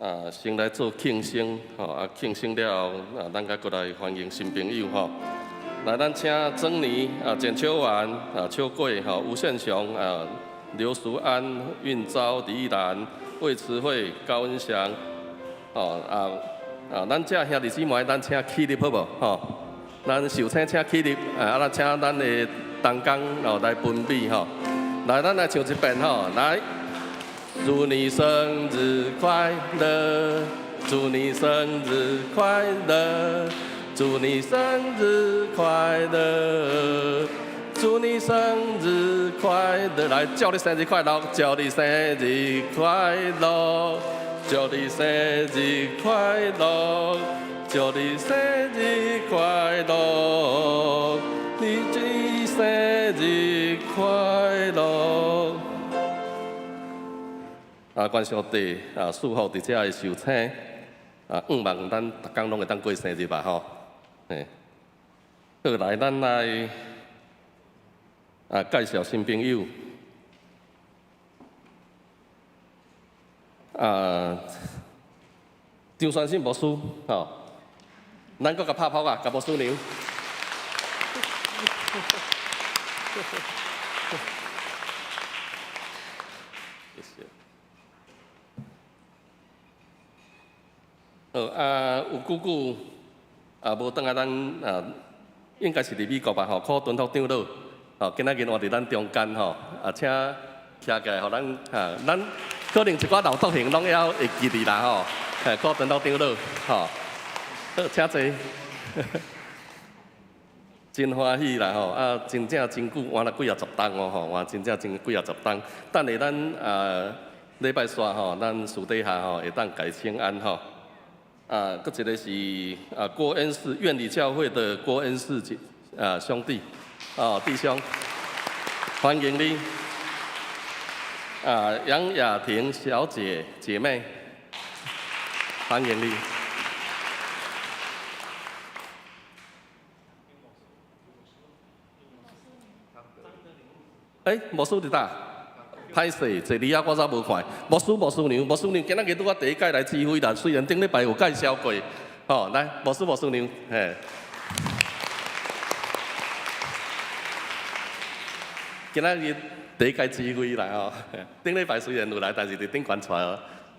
啊先來做慶生，吼啊慶生了後，啊咱閣過來歡迎新朋友吼。來，咱請曾妮啊、簡秋婉啊、秋桂吼、吳憲雄啊、劉淑安、運昭、李玉蘭、魏慈慧、高恩祥，哦啊啊，咱這兄弟姊妹，咱請起立好無？吼，咱壽星請起立，啊，咱請咱的同工哦來分美吼。來，咱來唱一遍吼，來，祝你生日快樂，祝你生日快樂，祝你生日快樂，祝你生日快樂，來，祝你生日快樂，祝你生日快樂，祝你生日快樂，祝你生日快樂，你生日快樂。啊，願上帝啊，賜福佇遮的壽星，啊，向望咱逐工攏會當過生日吧吼。嘿，好，來，咱來啊介紹新朋友。啊，張宣信牧師，吼，咱閣共拍噗仔，共牧師娘。謝謝。好啊，有久久啊，無轉來咱啊，應該是佇美國吧吼，柯敦福長老，吼，今仔日換佇咱中間吼，啊，請徛起來，予咱哈，咱可能一寡老篤型攏猶會記得啦吼，嘿，柯敦福長老，吼，好，請坐。真歡喜啦吼，啊，真正真久，換了幾仔十冬哦吼，換真正真幾仔十冬。等下咱啊禮拜煞吼，咱私底下吼會當共請安吼。啊，閣一個是啊郭恩士院里教會的郭恩士姐啊兄弟，哦弟兄，歡迎你。啊楊雅婷小姐姐妹，歡迎你。欸，牧師佇佗？歹勢，坐佇遐我煞無看。牧師、牧師娘、牧師娘，今仔日拄仔第一擺來指揮啦，雖然頂禮拜有介紹過，吼，來，牧師、牧師娘，嘿。今仔日第一擺指揮啦吼，頂禮拜雖然有來，但是佇頂懸帶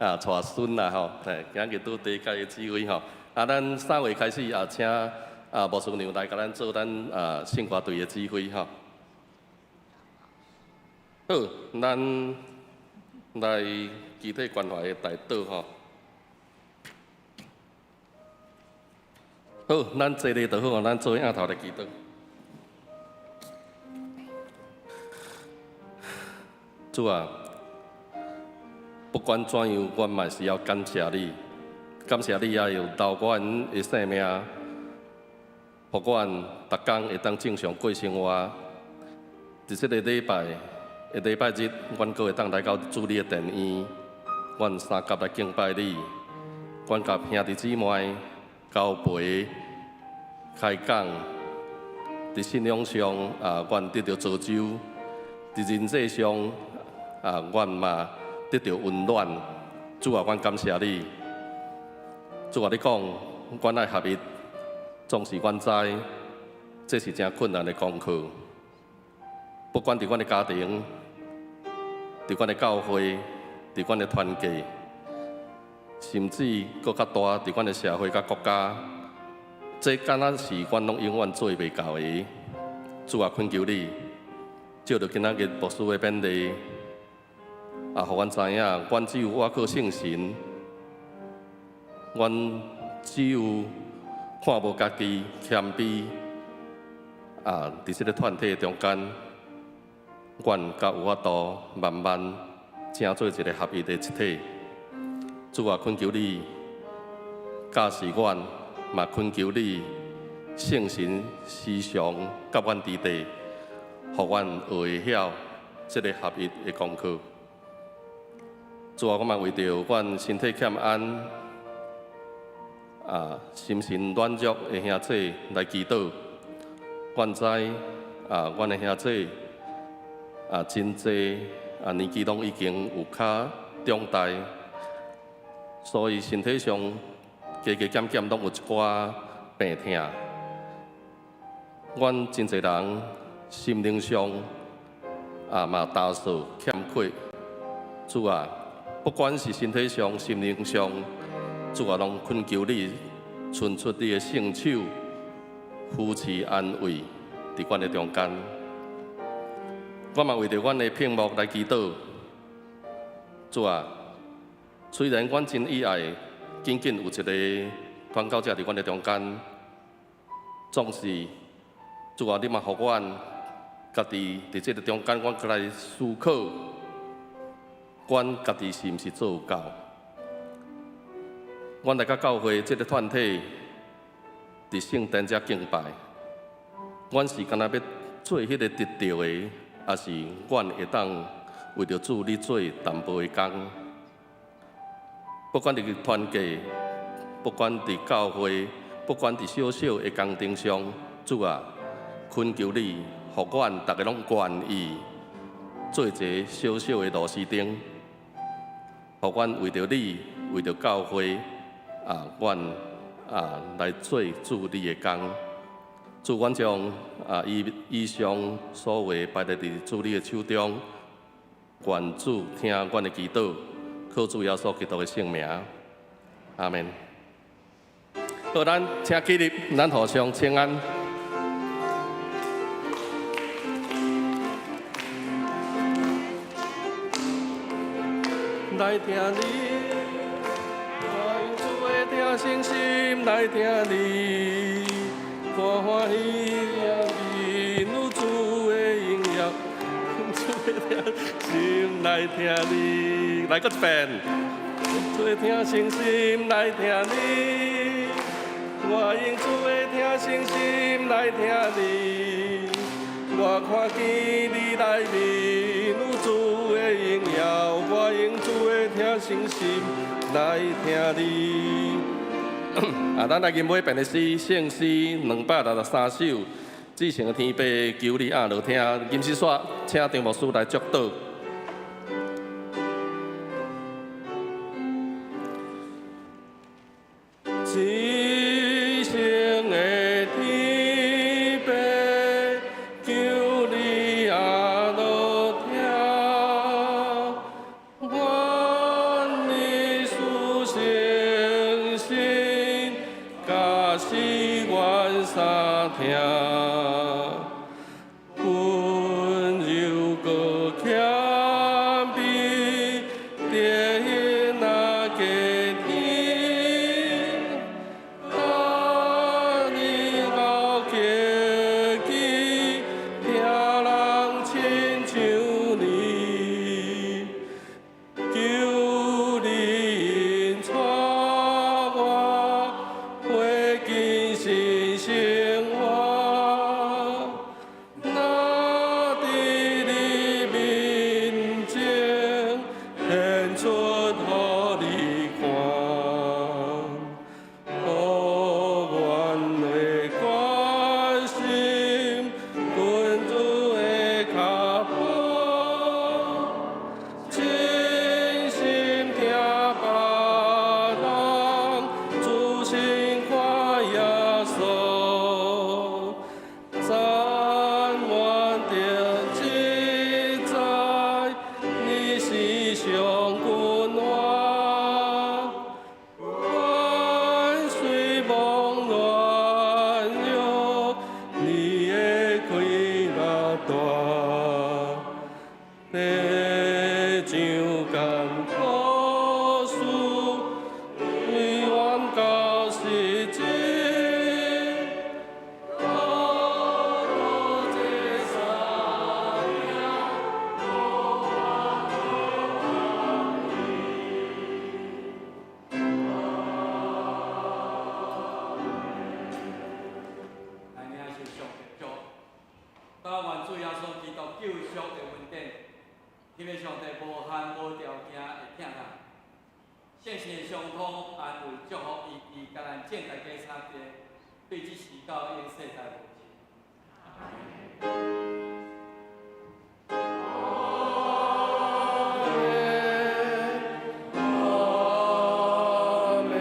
啊帶孫啦吼，嘿，今日拄第一擺指揮吼。啊，咱3月開始也請啊牧師娘來共咱做咱啊聖歌隊的指揮吼。好，咱來肢體關懷的代禱吼。好，咱坐咧就好，咱做伙徛頭來祈禱。主啊，不管怎樣，阮嘛是要感謝你，感謝你也有留阮的性命，予阮逐工會當正常過生活。佇這個禮拜的禮拜日，阮閣會當來到主你的殿院，阮三佮來敬拜你，阮佮兄弟姊妹交陪開講，佇信仰上啊，阮得著造就；佇人際上啊，阮嘛得著溫暖。主啊，阮感謝你。主啊，你講，阮愛合一，總是阮知，這是誠困難的功課。不管佇阮的家庭，佇阮的教會，佇阮的團契，甚至閣較大，佇阮的社會佮國家，這敢若是阮攏永遠做袂到的。主啊，懇求你，借著今仔日牧師的勉勵，也予阮知影，阮只有倚靠聖神，阮只有看無家己謙卑，啊，佇這個團體中間，阮才有法度慢慢成做一個合一的一體。主啊，懇求你教示阮，嘛懇求你聖神時常佮阮佇底，予阮學會曉這個合一的功課。主啊，我嘛為著阮身體欠安、啊心神軟弱的兄姊來祈禱。阮知啊，阮的兄姊啊真濟啊年紀攏已經有較長大，所以身體上加加減減攏有一寡病痛。阮真濟人心靈上啊嘛焦燥欠缺。主啊，不管是身體上、心靈上，主啊，攏懇求你伸出你的聖手，扶持安慰佇阮的中間。我嘛為著阮的屏幕來祈禱。主啊，雖然阮真意愛，緊緊有一个傳教者佇阮的中間，總是主啊，你嘛予阮家己佇這个中間，阮閣來思考，阮家己是毋是做有夠？阮來到教會這个團體，佇聖殿遮敬拜，阮是干焦欲做彼个得著的，抑是阮會當為著主你做淡薄的工？不管佇團契，不管佇教會，不管佇小小的工程上，主啊，懇求你，予阮逐个攏願意做一个小小的螺絲釘，予阮為著你，為著教會，啊，阮啊來做主你的工。主，阮將啊以以上所話擺佇佇主你的手中，願主聽阮的祈禱，靠主耶穌基督的聖名，阿們。好，咱請起立，咱互相請安。來聽你，我用主的疼誠心來聽你，看歡喜面有主的榮耀，用主的疼心來聽你，來閣一遍，主的疼誠心來聽你，我用主的疼誠心來聽你，我看見你內面有主的榮耀，我用主的疼誠心來聽你。啊，咱來吟尾遍的詩，聖詩263首，至聖的天父求你按落聽，吟詩煞，請張牧師來祝禱。至聖的天父，求你按落聽，願你賜誠心，佮使阮三聽，溫柔閣謙卑，在那家天，當你到結記，聽人親像你，求你引帶我，回進新生活。若佇你面前顯出予你看，予阮的決心跟主的腳步，真心聽別人，自信看耶穌。讚願得自在，你是上君王。阮雖蒙軟弱，你的氣力大。地上艱苦事，為阮到實際。透過這三聽，來領受上帝祝福，到願主耶穌基督救贖的恩典，彼个上帝無限無條件的疼咱，聖神的相通安慰祝福醫治，共咱眾大家三個，對這時到永世代無盡。阿們，阿們。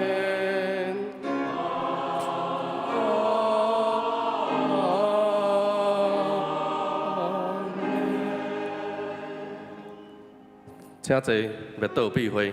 請坐，欲倒閉會。